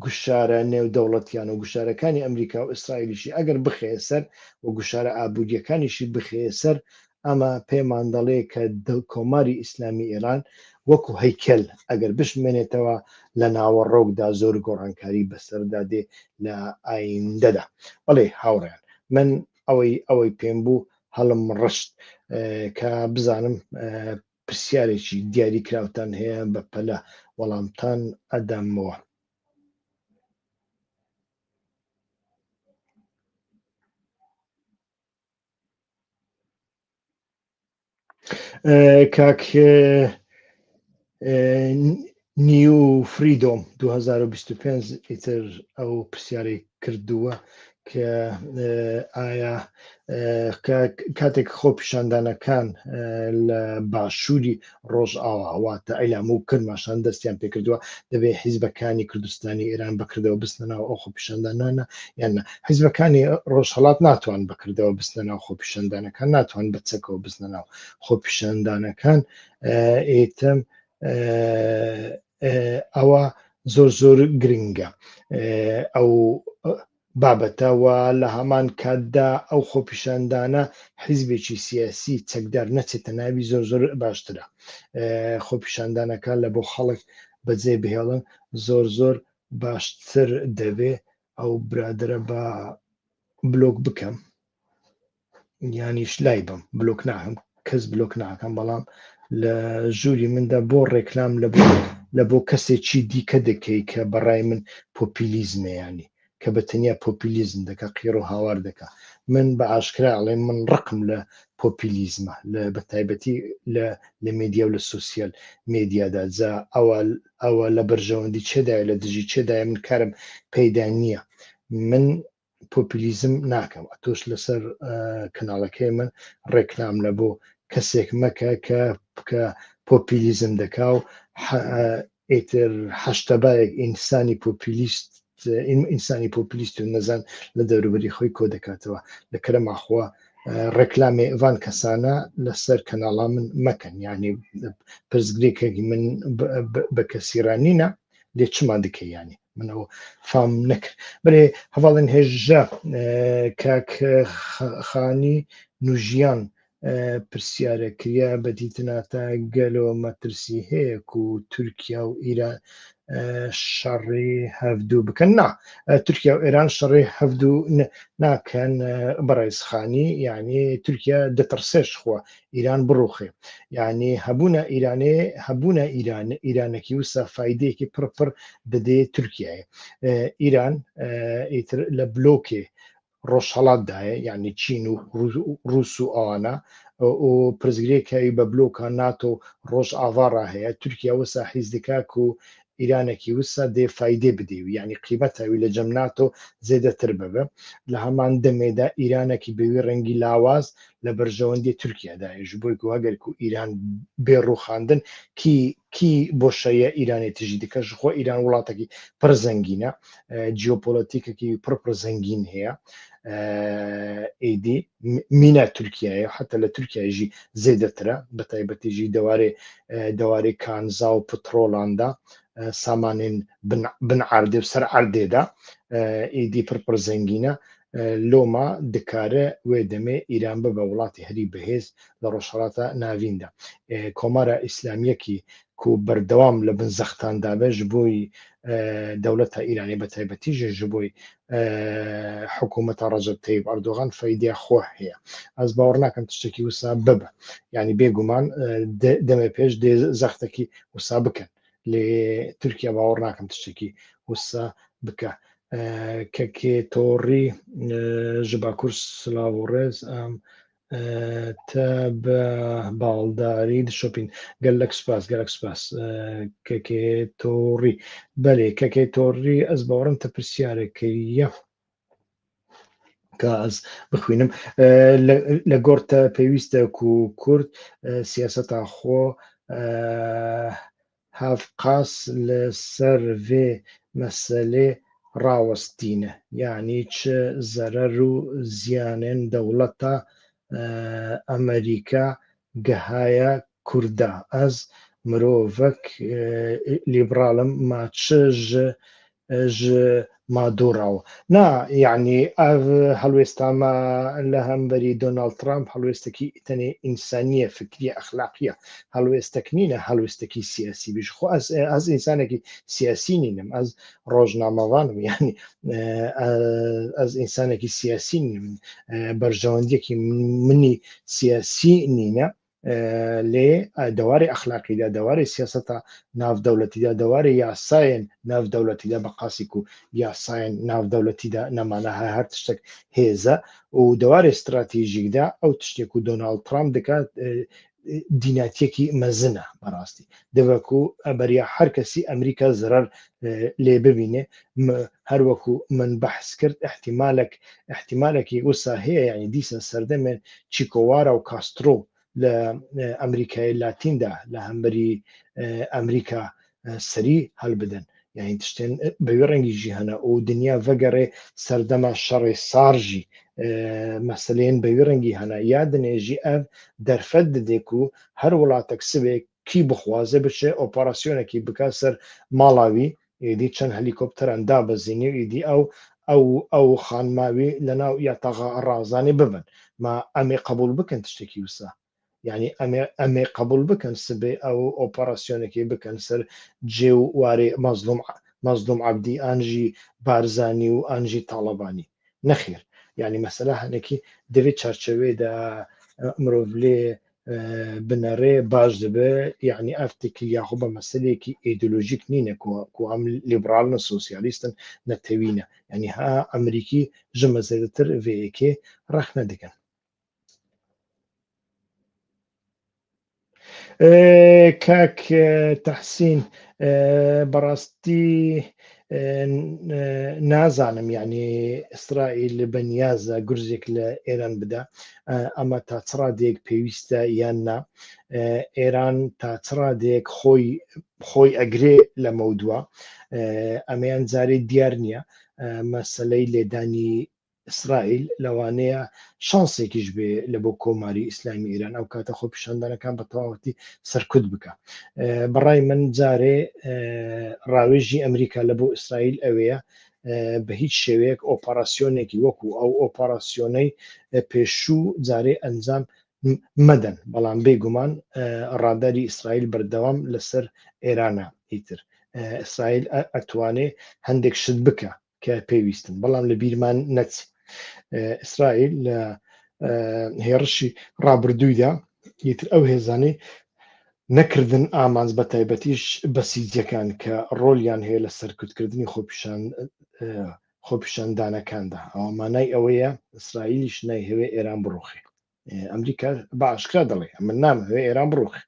گوشارە نێودەوڵەتیانە و گوشارەکانی ئەمریکا و ئیسرائیلیشی ئەگەر بخەیە سەر و گوشارە ئابوورییەکانیشی بخەیە سەر، ئەمە پێمان دەڵێ کە کۆماری ئیسلامی ئێران وەکو هەیکەل ئەگەر بشمێنێتەوە لە ناوەڕۆکدا زۆر گۆڕانکاری بەسەردا دێ لە ئایندەدا. بەڵێ هاوڕێیان من ئەوەی ئەوەی پێم بوو هەڵم ڕشت کە بزانم پرسیارێکی دیاری کراوتان هەیە بە پەلە وەڵامتان ئەدەمەوە. کاک نیو فریدۆم 2025 ئیتر ئەو پرسیارەی کردووە کە ئایا کاتێک خۆپیشاندانەکان لە باشووری ڕۆژئاوا واتە ئیلام و کرماشان دەستیان پێکردووە دەبێ حیزبەکانی کوردستانی ئێران بەکردەوە بستنە ناو ئەو خۆپیشاندانانە یان نا حیزبەکانی ڕۆژهەڵات ناتوان بەکردەوە بستنە ناو خۆپیشاندانەکان ناتوان بە چەکەوە بستنە ناو خۆپیشاندانەکان ئیتم ئەوە زۆر زۆر گرنگە ئەو بابەتە و لە هەمان کاتدا ئەو خۆپیشاندانە حیزبێکی سیاسی چەکدار نەچێتە ناوی زۆر زۆر باشترە خۆپیشاندانەکە لە بۆ خەڵک بەجێ بهێڵن زۆر زۆر باشتر دەبێ ئەو برادرە بە بلۆک بکەم یانیش لای بم بلۆک ناکەم کەس بلۆک ناکەم بەڵام لە ژووری مندا بۆ ڕێکلام لە بۆ لە بۆ کەسێکی دیکە دەکەی کە بەڕای من پۆپیلیزمە ینی کە بە تەنیا پۆپیلیزم دەکا قیڕ و هاوار دەکا من بە ئاشکرا ئەڵێم من ڕقم لە پۆپیلیزمە لە بە تایبەتی لە لە مێدیا و لە سۆسیال مێدیادا جا ئەوە ئەوە لە بەرژەوەندی چێدایە لە دژی چێدایە من کارم پەیدا نییە من پۆپیلیزم ناکەم ئەتۆش لەسەر کەناڵەکەی من ڕێکلام لە بۆ کەسێک مەکە کە کە پۆپیلیزم دەکا و ئیتر حەشتەبایەک ئینسانی پۆپیلیست ئینسانی پۆپلیست و نەزان لە دەوروبەری خۆی کۆ دەکاتەوە لە کەرەماخوا ڕێکلامێ ڤان کەسانە لەسەر کەناڵا من مەکەن یعنی پرسگرێکێکی من بە کەسیرانینە لێ چما دکە ینی منەوە فام نەکرد بەێ هەواڵن هێژە کاک خانی نوژیان پرسیارە کریا بە دیتناتە گەلۆ مەترسی هەیە و تورکیا و ئیران شەڕی هەڤدوو بکەن نا تورکیا و ئێران شەڕی هەڤدوو ناکەن بەڕێزخانی یعنی تورکیا دەترسێش خوا ئیران بڕوخێ یعنی هەبوونە ئیرانێ هەبوونە ئیران ئیرانەکی وسا فیدەیەکی پڕ پڕ دەدێ تورکیایە ئیران ئیتر لە بلۆکێ ڕۆژهەڵاتدایە یعنی چین و ڕوس و ئەوانە و پرسگرێکەوی بە بلۆکە ناتۆ ڕۆژ ئاڤاڕا هەیە تورکیا وسا حیز دکاک و ئیرانێکی وسا دێ فایدێ بدێ و یعنی قیمەتەوی لە جەم ناتۆ زێدەتر ببێ لە هەمان دەمێدا ئیرانێکی بەوی ڕەنگی لاواز لە بەرژەوەندی تورکیادایە ژ بۆی کو ئەگەر کو ئیران بێ ڕوخاندن کی کی بۆشاییە ئیرانێ تژی دکە ژ خۆ ئیران وڵاتەکی پڕ زەنگینە جیۆپۆلەتیکەکی پڕ پڕ زەنگین هەیە ئیدی مینا تورکیایە حتا لە تورکیایژی زێدەترە بە تایبەتیژی دەوارێ دەوارێ کانزا و پترۆڵاندا سامانێن بن عردێ و سەر عردێدا ئیدی پڕ پڕ زەنگینە لۆما دکارە وێ دەمێ ئیران ببە وڵاتی هەری بەهێز لە ڕۆژهەڵاتە ناڤیندا کۆمارە ئیسلامیەکی کو بەردەوام لە بن زەختاندا بێ ژ بۆی دەولەتە ئیرانی بە تایبەتی ژ ژ بۆی حکوومەتە ڕەجەب تەیب ئەردۆغان فەیدیا خۆ هەیە ئەس باوەڕ ناکەم تشتێکی وسا ببە یعنی بێگومان دەمێ پێش دێ زەختێکی وسا بکەن لێ تورکیا باوەڕ ناکەم تشتێکی وسا بکە کەکێ تۆڕی ژ باکوور سلااو و ڕێز ئەم تە بە باڵداری دشۆپین گەلک سپاس گەلک سپاس کەکێ تۆڕی بەێ کەکێ تۆڕی ئەس باوەڕم تە پرسیارەکەیە کە ئەس بخوێنم لە گۆرتە پێویستە و کورد سیاسەتا خۆ هەڤقاس لە سەر ڤێ مەسەلێ ڕاوەستینە، یانی چ زەرەر و زیانێن دەوڵەتا ئەمریکا گەهایە کوردا؟ ئەز مرۆڤەک لیبڕاڵم ما چ ژ ژ مادوراو نا یعنی ئەv هەڵوێستامە لە هەمبەری دۆناڵد ترامپ هەڵوێستێکی تەنێ ئینسانیە فکریە ئەخلاقیە هەڵوێستەک نینە هەڵوێستێکی سیاسی بیش خۆ ئەز ئەز ئینسانێکی سیاسی نینم ئەز ڕۆژنامەوانم یعنی ئەز ئینسانێکی سیاسی نیم بەرژەوەندیەکی منی سیاسی نینە لێ دەواری ئەخلاقیدا دەواری سیاسەتە ناودەولەتیدا دەواری یاسایەن ناودەولەتیدا بە قاسیک و یاسایەن ناودەولەتیدا نەمانە هەر تشتێک هێزە و دەواری استراتیژیکدا ئەو تشتێک و دۆناڵد ترامپ دەکات دیناتیەکی مەزنە بەڕاستی دەوەکو بەریا هەر کەسی ئەمریکا زەرەر لێ ببینێ هەروەکو من بەحس کرد احتیمالێک احتیمالێکی وسا هەیە یعنی دیسان سەردەمێن چیکۆوارا و کاسترۆ لە ئەمریکای لاتیندا لە هەمبەری ئەمریکا سەری هەلبدەن یعنی تشتێن بەوی ڕەنگی جیهانە و دنیا ڤەگەڕێ سەردەما شەڕێ سارژی مەسلێن بەوی ڕەنگی هەنا یا دنێژی ئەv دەرفەت ددێک و هەر وڵاتێک سبێک کی بخوازێ بچێ ئۆپەراسیۆنێکی بکا سەر ماڵاوی ئیدی چەند هەلیکۆپتەران دابەزینی و ئیدی ئەو ئەو ئەو خانماوی لەناو یاتاغا ڕازانی ببن ما ئەمێ قبول بکەن تشتێکی وسا یعنی ئەمێ ئەمێ قبول بکەن سبێ ئەو ئۆپەراسیۆنەکەی بکەن سەر جێ و وارێ مەزلوم. مەزلوم عەبدی ئانژی بارزانی و ئانژی تاڵەبانی نەخێر یعنی مەسەلە هەنێکی دەبێت چارچەوێدا مرۆڤ لێ بنەڕێ باش دەبێ یعنی ئەفتێکی یاخۆ بە مەسلێکی ئیدۆلۆژیک نینە کو ئەم لیبرالن و سۆسیالیستن نەتەوینە یعنی ها ئەمریکی ژمە زێدەتر ڤەیەکێ ڕەخنە دەکەن. کاک تەحسین بەڕاستی نازانم یعنی ئیسرائیل بەنیازە گورزێک لە ئێران بدا ئەمە تا چ ڕادەیەک پێویستە یان نا ئێران تا چ ڕادەیەک خۆی خۆی ئەگرێ لە مەودووە ئەمەیان جارێ دیار نییە مەسلەی لێدانی ئیسرائیل لەوانەیە شانسێکیش بێ لە بۆ کۆماری ئیسلامی ئێران ئەو کاتە خۆپیشاندانەکان بە تەواوەتی سەرکوت بکە بەڕای من جارێ ڕاوێژی ئەمریکا لە بۆ ئیسرائیل ئەوەیە بە هیچ شێوەیەک ئۆپەراسیۆنێکی وەکو ئەو ئۆپەراسیۆنەی پێشوو جارێ ئەنجام مەدەن بەڵام بێگومان ڕاداری ئیسرائیل بەردەوام لەسەر ئێرانە ئیتر ئیسرائیل ئەتوانێ هەندێک شت بکە کە پێویستن بەڵام لە بیرمان نەچ ئیسرائیل لە هێڕشی ڕابردوویدا ئیتر ئەو هێزانەی نەکردن ئامانج بە تایبەتیش بەسیجەکان کە ڕۆلیان هەیە لە سەرکوتکردنی خۆپیشان خۆپیشاندانەکاندا ئەوە مانای ئەوەیە ئیسرائیلیش نایهەوێ ئێران بڕوخێ ئەمریکا بە ئاشکرا دەڵێ من نامەوێ ئێران بڕوخێ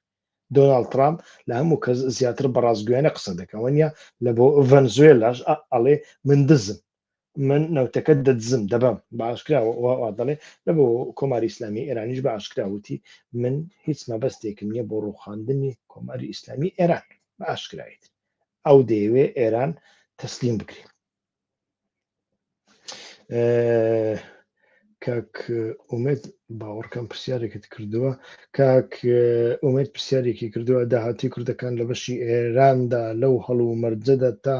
دۆناڵد ترامپ لە هەموو کەس زیاتر بە ڕاستگویانە قسە دەکا وەنیە لە بۆ ڤەنزوێلاش ئەڵێ من دزم من نەوتەکە دەدزم دەبەم بە ئاشکرا وا دەڵێ لە بۆ کۆماری ئیسلامی ئێرانیش بە ئاشکرا وتی من هیچ مەبەستێکم نییە بۆ ڕووخاندنی کۆماری ئیسلامی ئێران بە ئاشکرایت ئەو دەیەوێ ئێران تەسلیم بکرێ کاک ئومێد باوەڕکەم پرسیارێکت کردووە کاک ئومێد پرسیارێکی کردووە داهاتی کوردەکان لە بەشی ئێراندا لەو هەڵ و مەرجەدا تا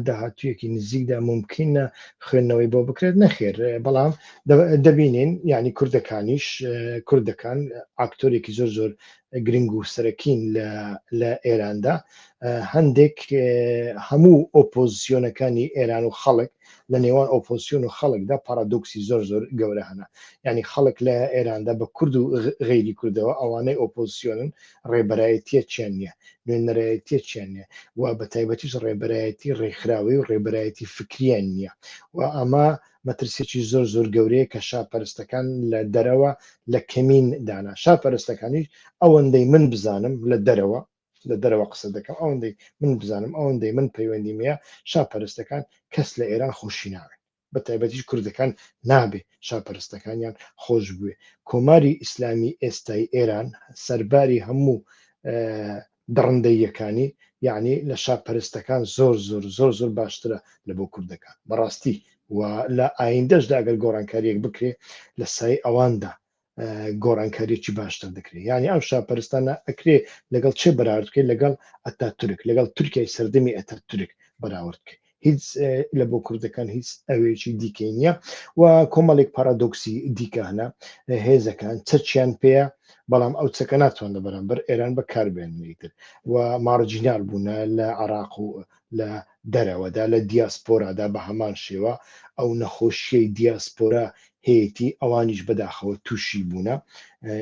داهاتویەکی نزیکدا ممکنە خوێندنەوەی بۆ بکرێت نەخێر بەڵام دەبینین یعنی کوردەکانیش کوردەکان ئاکتۆرێکی زۆر زۆر گرنگ و سەرەکین لە ئێراندا هەندێک هەموو ئۆپۆزیسیۆنەکانی ئێران و خەڵک لە نێوان ئۆپۆزیسیۆن و خەڵکدا پارادۆکسی زۆر زۆر گەورە هەنە یعنی خەڵک لە ئێراندا بە کورد و غەیری کوردەوە ئەوانەی ئۆپۆزیسیۆنن ڕێبەرایەتیەکیان نییە نوێنەرایەتیەکیان نییە و بە تایبەتیش ڕێبەرایەتی ڕێکخراوی و ڕێبەرایەتی فکریان نییە و ئەمە مەترسیەکی زۆر زۆر گەورەیە کە شاپەرستەکان لە دەرەوە لە کەمین دانا شاپەرستەکانیش ئەوەندەی من بزانم لە دەرەوە لە دەرەوە قسە دەکەم ئەوەندەی من بزانم ئەوەندەی من پەیوەندیم هەیە شاپەرستەکان کەس لە ئێران خۆشی ناوێت بە تایبەتیش کوردەکان نابێ شاپەرستەکانیان خۆش بوێ کۆماری ئیسلامی ئێستای ئێران سەرباری هەموو دڕندەییەکانی یەعنی لە شا پەرستەکان زۆر زۆر زۆر زۆر باشترە لە بۆ کوردەکان بەڕاستی و لە ئایندەشدا ئەگەر گۆڕانکاریەک بکرێ لە سای ئەواندا گۆڕانکاریەکی باشتر دەکرێت یعنی ئەم شاپەرستانە ئەکرێ لەگەڵ چێ بەراورد بکەیت لەگەڵ ئەتا تورک لەگەڵ تورکیای سەردەمی ئەتا تورک بەراورد بکەیت هیچ لە بۆ کوردەکان هیچ ئەوێکی دیکەی نییە و کۆمەڵێک پارادۆکسی دیکە هەنە هێزەکان چەکیان پێیە بەڵام ئەو چەکە ناتوان لە بەرامبەر ئێران بەکاربێنێتر و مارجینال بوونە لە عراق و لە دەرەوەدا لە دیاسپۆرادا بە هەمان شێوە ئەو نەخۆشیەی دیاسپۆرا هەیەتی ئەوانیش بەداخەوە تووشی بوونە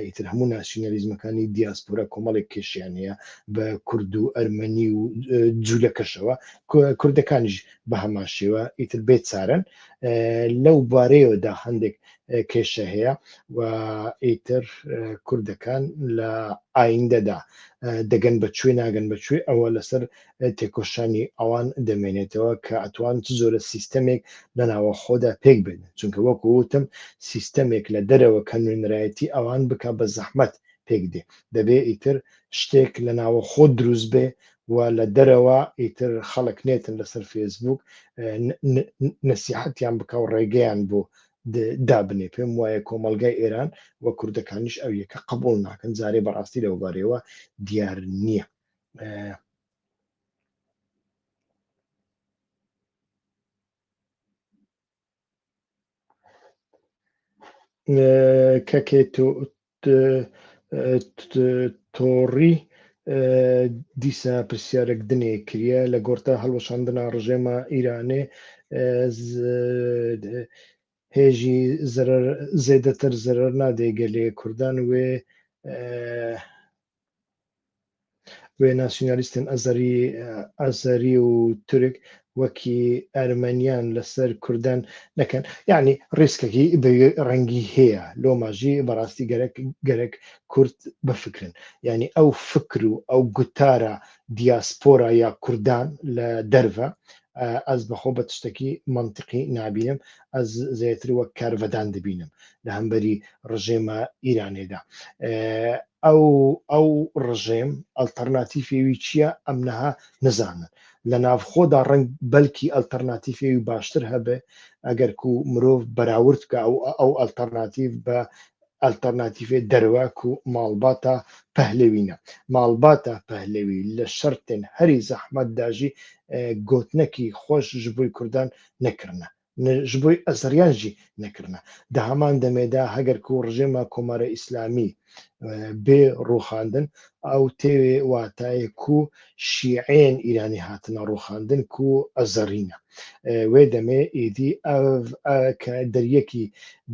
ئیتر هەموو ناسیونالیزمەکانی دیاسپۆرا کۆمەڵێک کێشیان هەیە بە کورد و ئەرمەنی و جوولەکەشەوە کوردەکانیش بە هەمان شێوە ئیتر بێت چارن لەو بارەیەوەدا هەندێک کێشە هەیە و ئیتر کوردەکان لە ئایندەدا دەگەن بە کوێ ناگەن بە کوێ ئەوە لەسەر تێکۆشانی ئەوان دەمێنێتەوە کە ئەتوان چ جۆرە سیستەمێک لە ناوەخۆدا پێک بێنن چونکە وەکو وتم سیستەمێک لە دەرەوە کە نوێنەرایەتی ئەوان بکا بە زەحمەت پێک دێ دەبێ ئیتر شتێک لە ناوەخۆ دروست بێ و لە دەرەوە ئیتر خەڵک نێتن لەسەر فێسبوک نەسیحەتیان بکا و ڕێگەیان بۆ دابنێ پێم وایە کۆمەڵگای ئێران و کوردەکانیش ئەو یەکە قبوڵ ناکەن جارێ بەڕاستی لەوبارەیەوە دیار نییە. کەکێ تۆڕی دیسا پرسیارێک دنێ کریە لە گۆرتا هەڵوەشاندنا ڕژێما ئیرانێ هێژی زەرەر زێدەتر زەرەر نادێ گەلێ کوردان وێ وێ ناسیونالیستن ئەزەری ئەزەری و تورک وەکی ئەرمەنیان لەسەر کوردان نەکەن یعنی ڕیسکەکی بە ڕەنگی هەیە لۆماژی بەڕاستی گەرەک گەرەک کورد بفکرن یعنی ئەو فکر و ئەو گوتارە دیاسپۆرا یا کوردان لە دەرڤە ئەز بەخۆ بە تشتەکی مەنتقی نابینم ئەز زێتر وەک کارڤەدان دەبینم لە هەمبەری ڕژێمە ئیرانێدا ئەو ئەو ڕژێم ئەلتەرناتیفێوی چییە ئەم نەها نزانن لە ناوخۆدا ڕەنگ بەلکی ئەلتەرناتیفێوی باشتر هەبێ ئەگەر کو مرۆڤ بەراورد بکە ئەو ئەو ئەلتەرناتیڤ بە ئەلتەرناتیفێ دەروە کو ماڵباتا پەهلەوینە. ماڵباتا پەهلەوی لە شەرتێن هەری زەحمەت داژی گۆتنەکی خوەش ژبۆی کوردان نەکرنە. ژبۆی ئەزەریان ژی نەکرنە. دە هەمان دەمێدا هەگەر کو ڕژێما کۆمارە ئیسلامی بێ ڕووخاندن ئەو تێوێ واتایێ کو شیعێن ئیرانی هاتنە ڕووخاندن کو ئەزەرینە. وێ دەمێ ئیدی ئەڤ کە دەریەکی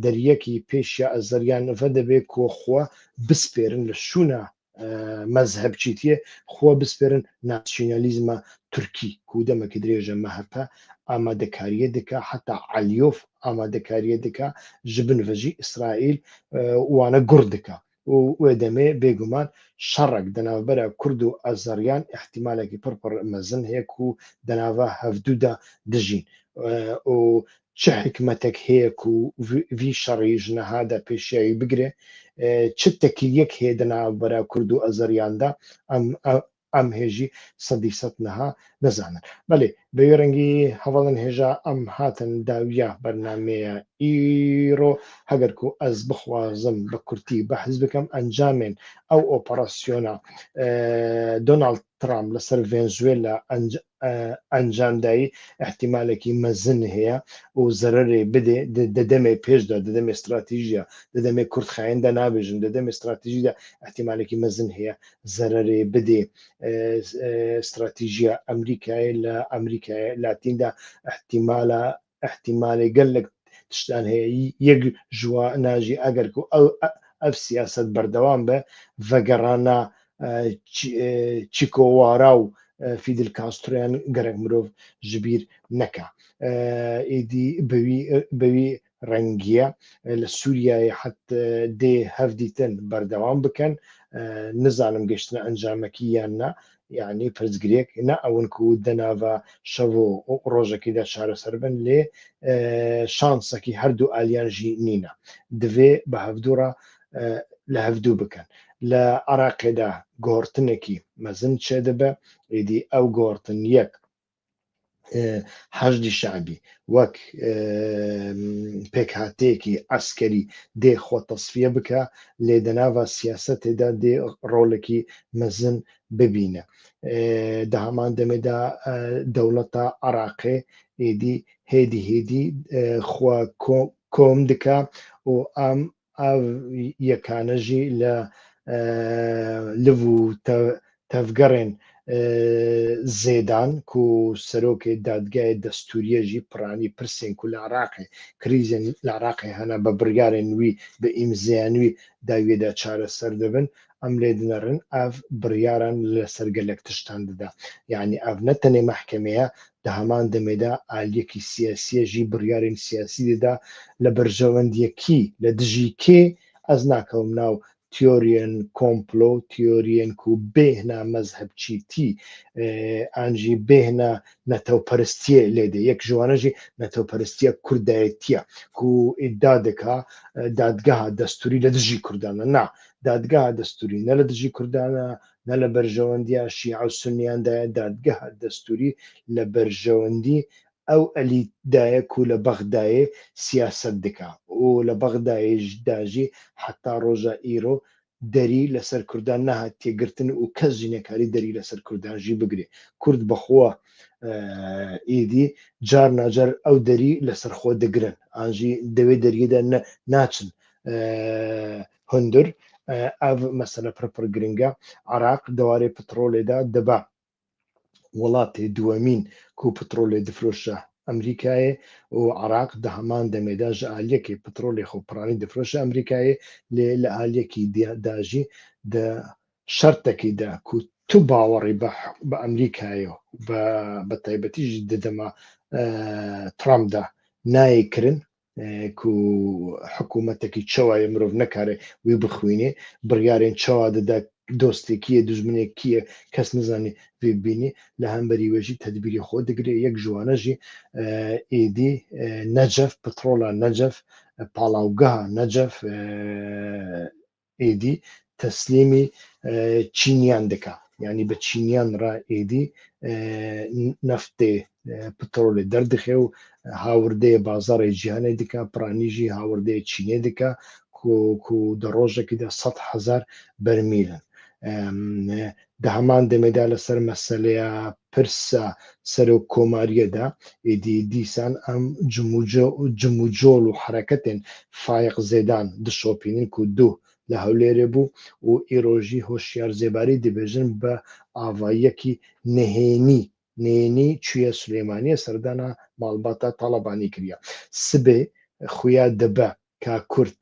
دەریەکی پێشیا ئەزەریان ڤە دەبێ کو خوە بسپێرن لە شوونا مەزهەبچیتیێ خوە بسپێرن ناسیونالیزما تورکی کو دەمەکی درێژە مەهەپە ئامادەکاریە دکا حەتا عەلیۆف ئامادەکاریە دکا ژ بن ڤەژی ئیسرائیل وانە گوڕ دکا و وێ دەمێ بێگومان شەڕەک دە ناڤبەرا کورد و ئەزەڕیان ئیحتیمالەکی پڕ پڕ مەزن هەیە کو دە ناڤا هەڤدوو دا دژین و چ حیکمەتەک هەیە کو ڤی شەڕی ژنەها دە پێشیاوی بگرێ چ تەکیلیەک هەیە دە ناڤبەرا کورد و ئەزەڕیاندا ئەم ئەم هێژی سەدی سەد نەها نەزانن. بەلی بەوی ڕەنگی هەڤاڵن هێژا ئەم هاتن داویا بەرنامەیە ئیڕۆ هەگەر کو ئەز بخوازم بە کورتی بەحس بکەم ئەنجامێن ئەو ئۆپەڕاسیۆنە دۆناڵد ترامپ لەسەر ڤێنزوێلا ئەنجامدایی ئیحتیمالێکی مەزن هەیە و زەرەرێ بدێ دە دەمێ پێشدا دە دەمێ ستراتیژیا دە دەمێ کورتخایەندا نابێژم دە دەمێ ستراتیژیدا ئیحتیمالێکی مەزن هەیە زەرەرێ بدێ ستراتیژیا ئەمریکایێ لە ئەمریکای لاتیندا ئیحتیمالە ئیحتیمالێ گەلەک تشتان هەیە یەک ژوا ناژی ئەگەر کو ئەو ئەف سیاسەت بەردەوام بە ڤەگەڕانا چیکۆوارا و فیدل کاسترۆیان گەرەک مرۆڤ ژبیر نەکا ئیدی بەوی بەوی ڕەنگیە لە سوریایێ حەت دێ هەڤدیتن بەردەوام بکەن نزانم گەشتنە ئەنجامەکی یان نا یعنی پرسگرێک نە ئەون کو دەناڤا شەڤ و ڕۆژەکیدا چارەسەر بن لێ شانسەکی هەردوو ئالیان ژی نینە دڤێ بە هەڤدوو ڕا لە هەڤدوو بکەن لە عراقێدا گۆڕتنێکی مەزن چێ دبە ئیدی ئەو گۆڕتن یەک حەشدی شەعبی وەک پێکهاتەیەکی عەسکەری دێ خۆ تەسفیە بکا لێ دەناڤا سیاسەتێدا دێ ڕۆڵێکی مەزن ببینە دە هەمان دەمێدا دەوڵەتا عراقێ ئێدی هێدی هێدی خوە کۆم دکا و ئەم ئەڤ یەکانە ژی لە لڤ و تەڤگەڕێن زێدان کو سەرۆکێ دادگاێ دەستوریە ژی پرانی پرسێن کو لە عراقێ کریزێن لە عراقێ هەنە بە بڕیارێن وی بە ئیمزێان وی داویەدا چارەسەر دبن ئەم لێ دنەڕن ئەڤ بڕیاران لە سەر گەلەک تشتان ددا یانی ئەڤ نە تەنێ مەحکەمەیە دە هەمان دەمێدا ئالیەکی سیاسیە ژی بڕیارێن سیاسی ددا لە بەرژەوەندیە کی لە دژی کێ ئەز ناکەوم ناو تیۆریێن کۆمپلۆ تیۆریێن کو بێهنا مەزهەبچیتی ئانژی بێهنا نەتەوپەرستیێ لێ دێ یەک ژوانە ژی نەتەوپەرستیە کوردایەتیە کو ئیددا دکا دادگەها دەستوری لە دژی کوردانە نا دادگەها دەستوری نە لە دژی کوردانە نە لە بەرژەوەندیا شیعە و سونیاندایە دادگەها دەستوری لە بەرژەوەندی ئەو ئەلیتدایە کو لە بەغدایێ سیاسەت دکا و لە بەغدایێشداژی حەتا ڕۆژا ئیرۆ دەری لەسەر کوردان نەهاتیە گرتن و کەس ژی نەکاری دەری لەسەر کوردان ژی بگرێ کورد بەخوە ئیدی جار ناجار ئەو دەری لەسەر خۆ دەگرن ئانژی دەوێ دەریەدا ناچن هوندر. ئەڤ مەسەلە پڕ پڕ گرنگە عراق دەوارێ پترۆلێدا دەبا وڵاتێ دووەمین کو پترۆلێ دفرۆشە ئەمریکایێ و عراق دە هەمان دەمێدا ژە ئالیەکێ پترۆلێ خۆ پڕانی دفرۆشە ئەمریکایێ لێ لە ئالیەکی داژی دە شەرتەکی دا کو تو باوەڕی بە بە ئەمریکایێ و بە بە تایبەتیش دە دەما ترامپدا نایێ کرن کو حکوومەتەکی چەوایە مرۆڤ نەکارێ وی بخوینێ بڕیارێن چەوا دەدا دۆستێ کیە دوژمنێ کیە کەس نزانێ وی ببینێ لە هەمبەری وێژی تەدبیری خۆ دگرێ یەک ژوانەژی ئیدی نەجەف پترۆلا نەجەف پاڵاوگەها نەجەف ئیدی تەسلیمی چینیان دەکا یعنی بە چینیان ڕا ئیدی نەفتێ پترۆلێ دەردخێ و هاوردەیە بازاڕێ جیهانێ دکا پرانیژی هاوردەیە چینێ دکا کو دە ڕۆژێکیدا 100 هەزار بەرمیلن. دە هەمان دەمێدا لەسەر مەسەلەیە پرسە سەرۆک کۆماریەدا ئیدی دیسان ئەم جموجۆڵ و حەرەکەتێن فایق زێدان دشۆپینن کو دوه لە هەولێرێ بوو و ئیرۆژی هۆشیار زێباری دبێژن بە ئاڤاییەکی نهێنی نهێنی چویە سولەیمانیە سەردانا ماڵباتا تاڵەبانی کریە سبێ خویا دبە کا کورد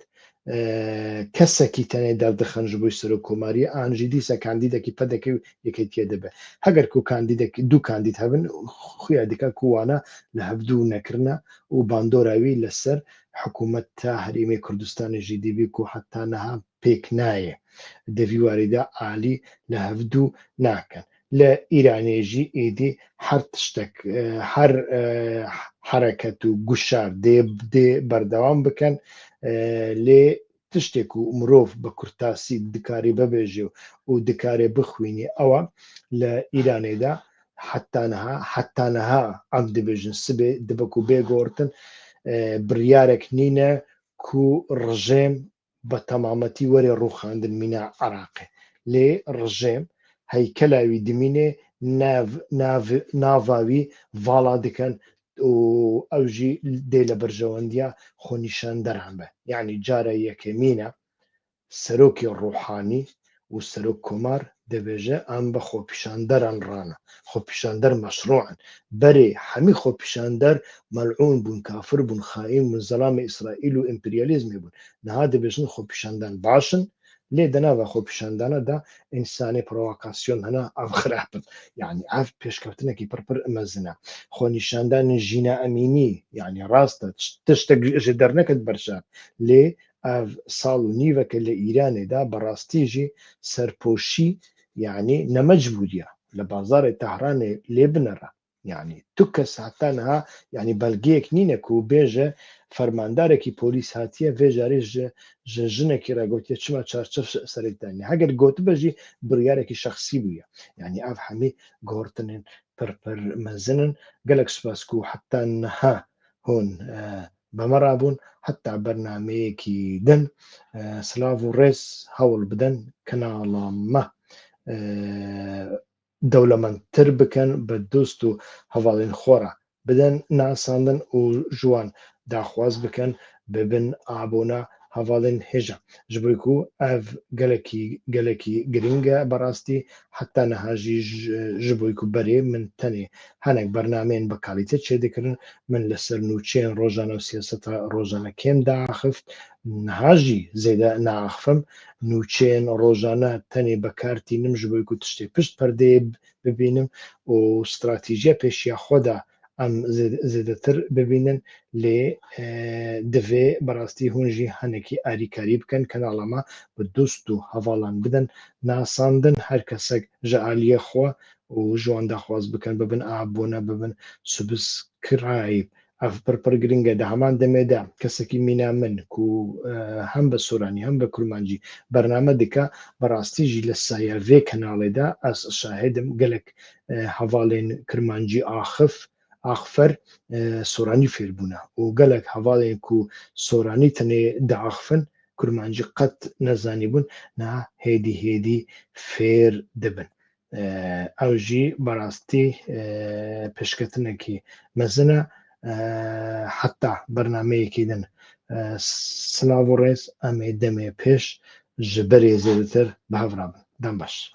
کەسەکی تەنێ دەردخەن ji بۆی سەرۆک کۆماریە ئانژی دیسە کاندیدەکی پەدەکەی و یەکێتیە دەبێ هەگەر کو کاندیدەک دوو کاندید هەبن خویا دیکە کووانە لە هەڤدوو نەکرنە و باندۆراوی لەسەر حکوومەت تا هەرێمی کوردستانی ژی دیبی کو حتا نەها پێک نایێ دەڤی واریدا ئالی لە هەڤدوو ناکەن لە ئیرانێ ژی ئیدی هەر تشتەک هەر حەرەکەت و گوشار دێ دێ بەردەوام بکەن لێ تشتێک و مرۆڤ بە کورتاسی دکارێ ببێژێ و دکارێ بخوینێ ئەوە لە ئیرانێدا حتا نەها حتا نەها ئەم دبێژن سبێ دبک و بێ گۆڕتن بڕیارێک نینە کو ڕژێم بە تەمامەتی وەرێ ڕووخاندن مینا عراقێ لێ ڕژێم هەیکەلاوی دمینێ ناڤ ناڤ ناڤاوی ڤاڵا دکەن و ئەوژی دێ لە بەرژەوەندیا خۆنیشاندەران بە یعنی جارە یەکەمینە سەرۆکی ڕوحانی و سەرۆک کۆمار دەبێژێ ئەم بە خۆپیشاندەران ڕانە، خۆپیشاندەر مەشروعن، بەرێ حەمی خۆپیشاندەر مەلعون بوون، کافر بوون، خائین بوون، زەلامێ ئیسرائیل و ئیمپریالیزمێ بوون، نها دەبێژن خۆپیشاندان باشن، لێ دەناڤا خۆپیشاندانە دا ئینسانێ پرۆواکاسیۆن هەنە ئەڤ خراپن، یەعنی ئەڤ پێشکەوتنەکی پڕ پڕ مەزنە، خۆنیشاندانی ژینا ئەمینی یەعنی ڕاستە تشتەک ژ دەرنەکەت بەرچاڤ، لێ ئەڤ ساڵ و نیڤەکە لە ئیرانێدا بەڕاستیژی سەرپۆشی یەعنی نەمەجبوریە لە بازاڕێ تەهرانێ لێ بنەڕە یەعنی تو کەس هەتا نها یەعنی بەلگەیەک نینە کو بێژە فەرماندارێکی پۆلیس هاتیە ڤێ جارێ ژ ژ ژنێکی ڕا گۆتیە چما چارچەف سەرێک دانیە هەگەر گۆتبەژی بڕیارێکی شەخسی بویە یەعنی ئەڤ حەمی گۆڕتنێن پر پر مەزنن گەلەک سوپاس کو حەتا نها هون بەمە ڕابوون هەتا بەرنامەیەکی دن سلاڤ و ڕێز هەوڵ بدەن کەناڵامە دەولەمەندتر بکەن بە دۆست و هەڤاڵین خۆرا بدەن ناساندن و ژوان داخواز بکەن ببن ئابۆنە هەڤاڵین هێژا ژبۆی کو ئەڤ گەلەکی گەلەکی گرنگە بەڕاستی حەتا نەهاژی ژبۆی کو بەرێ من تەنێ هەنەک بەرنامەیەن بە کالیتە چێ دکرن من لەسەر نوچەیەن ڕۆژانە و سیاسەتە ڕۆژانە کێم داخفت نهاژی زێدە ناخفم نوچەیەن ڕۆژانە تەنێ بەکارتینم ژبۆی کو تشتێ پشت پەردەیە ببینم و ستراتیژیە پێشیا خۆدا ئەم زێدەتر ببینن لێ دڤێ بەڕاستی هونژی هەنێکی ئاریکاری بکەن کەناڵەمە بە دوست و هەڤاڵان بدەن ناساندن هەر کەسێک ژە ئالیە خۆ و ژوان داخواز بکەن ببن ئابۆنە ببن سوبسکرایب ئەڤ پڕ پڕ گرنگە دە هەمان دەمێدا کەسەکی مینا من کو هەم بە سۆرانی هەم بە کورمانجی بەرنامە دکا بەڕاستیژی لە سایە ڤێ کەناڵێدا ئەز شاهێدم گەلەک هەڤاڵێن کرمانجی ئاخف ئاخفەر سۆرانی فێر بوونە و گەلەک هەڤاڵێن کو سۆرانی تەنێ دەئاخفن کورمانجی قەت نەزانی بوون نا هێدی هێدی فێر دبن. ئەوژی بەڕاستی پێشکەتنێکی مەزنە حتا بەرنمەیەکی دن. سلااو و ڕێز ئەمێ دەمێ پێش. Ji berê zêdetir bi hev re bin. Dem baş.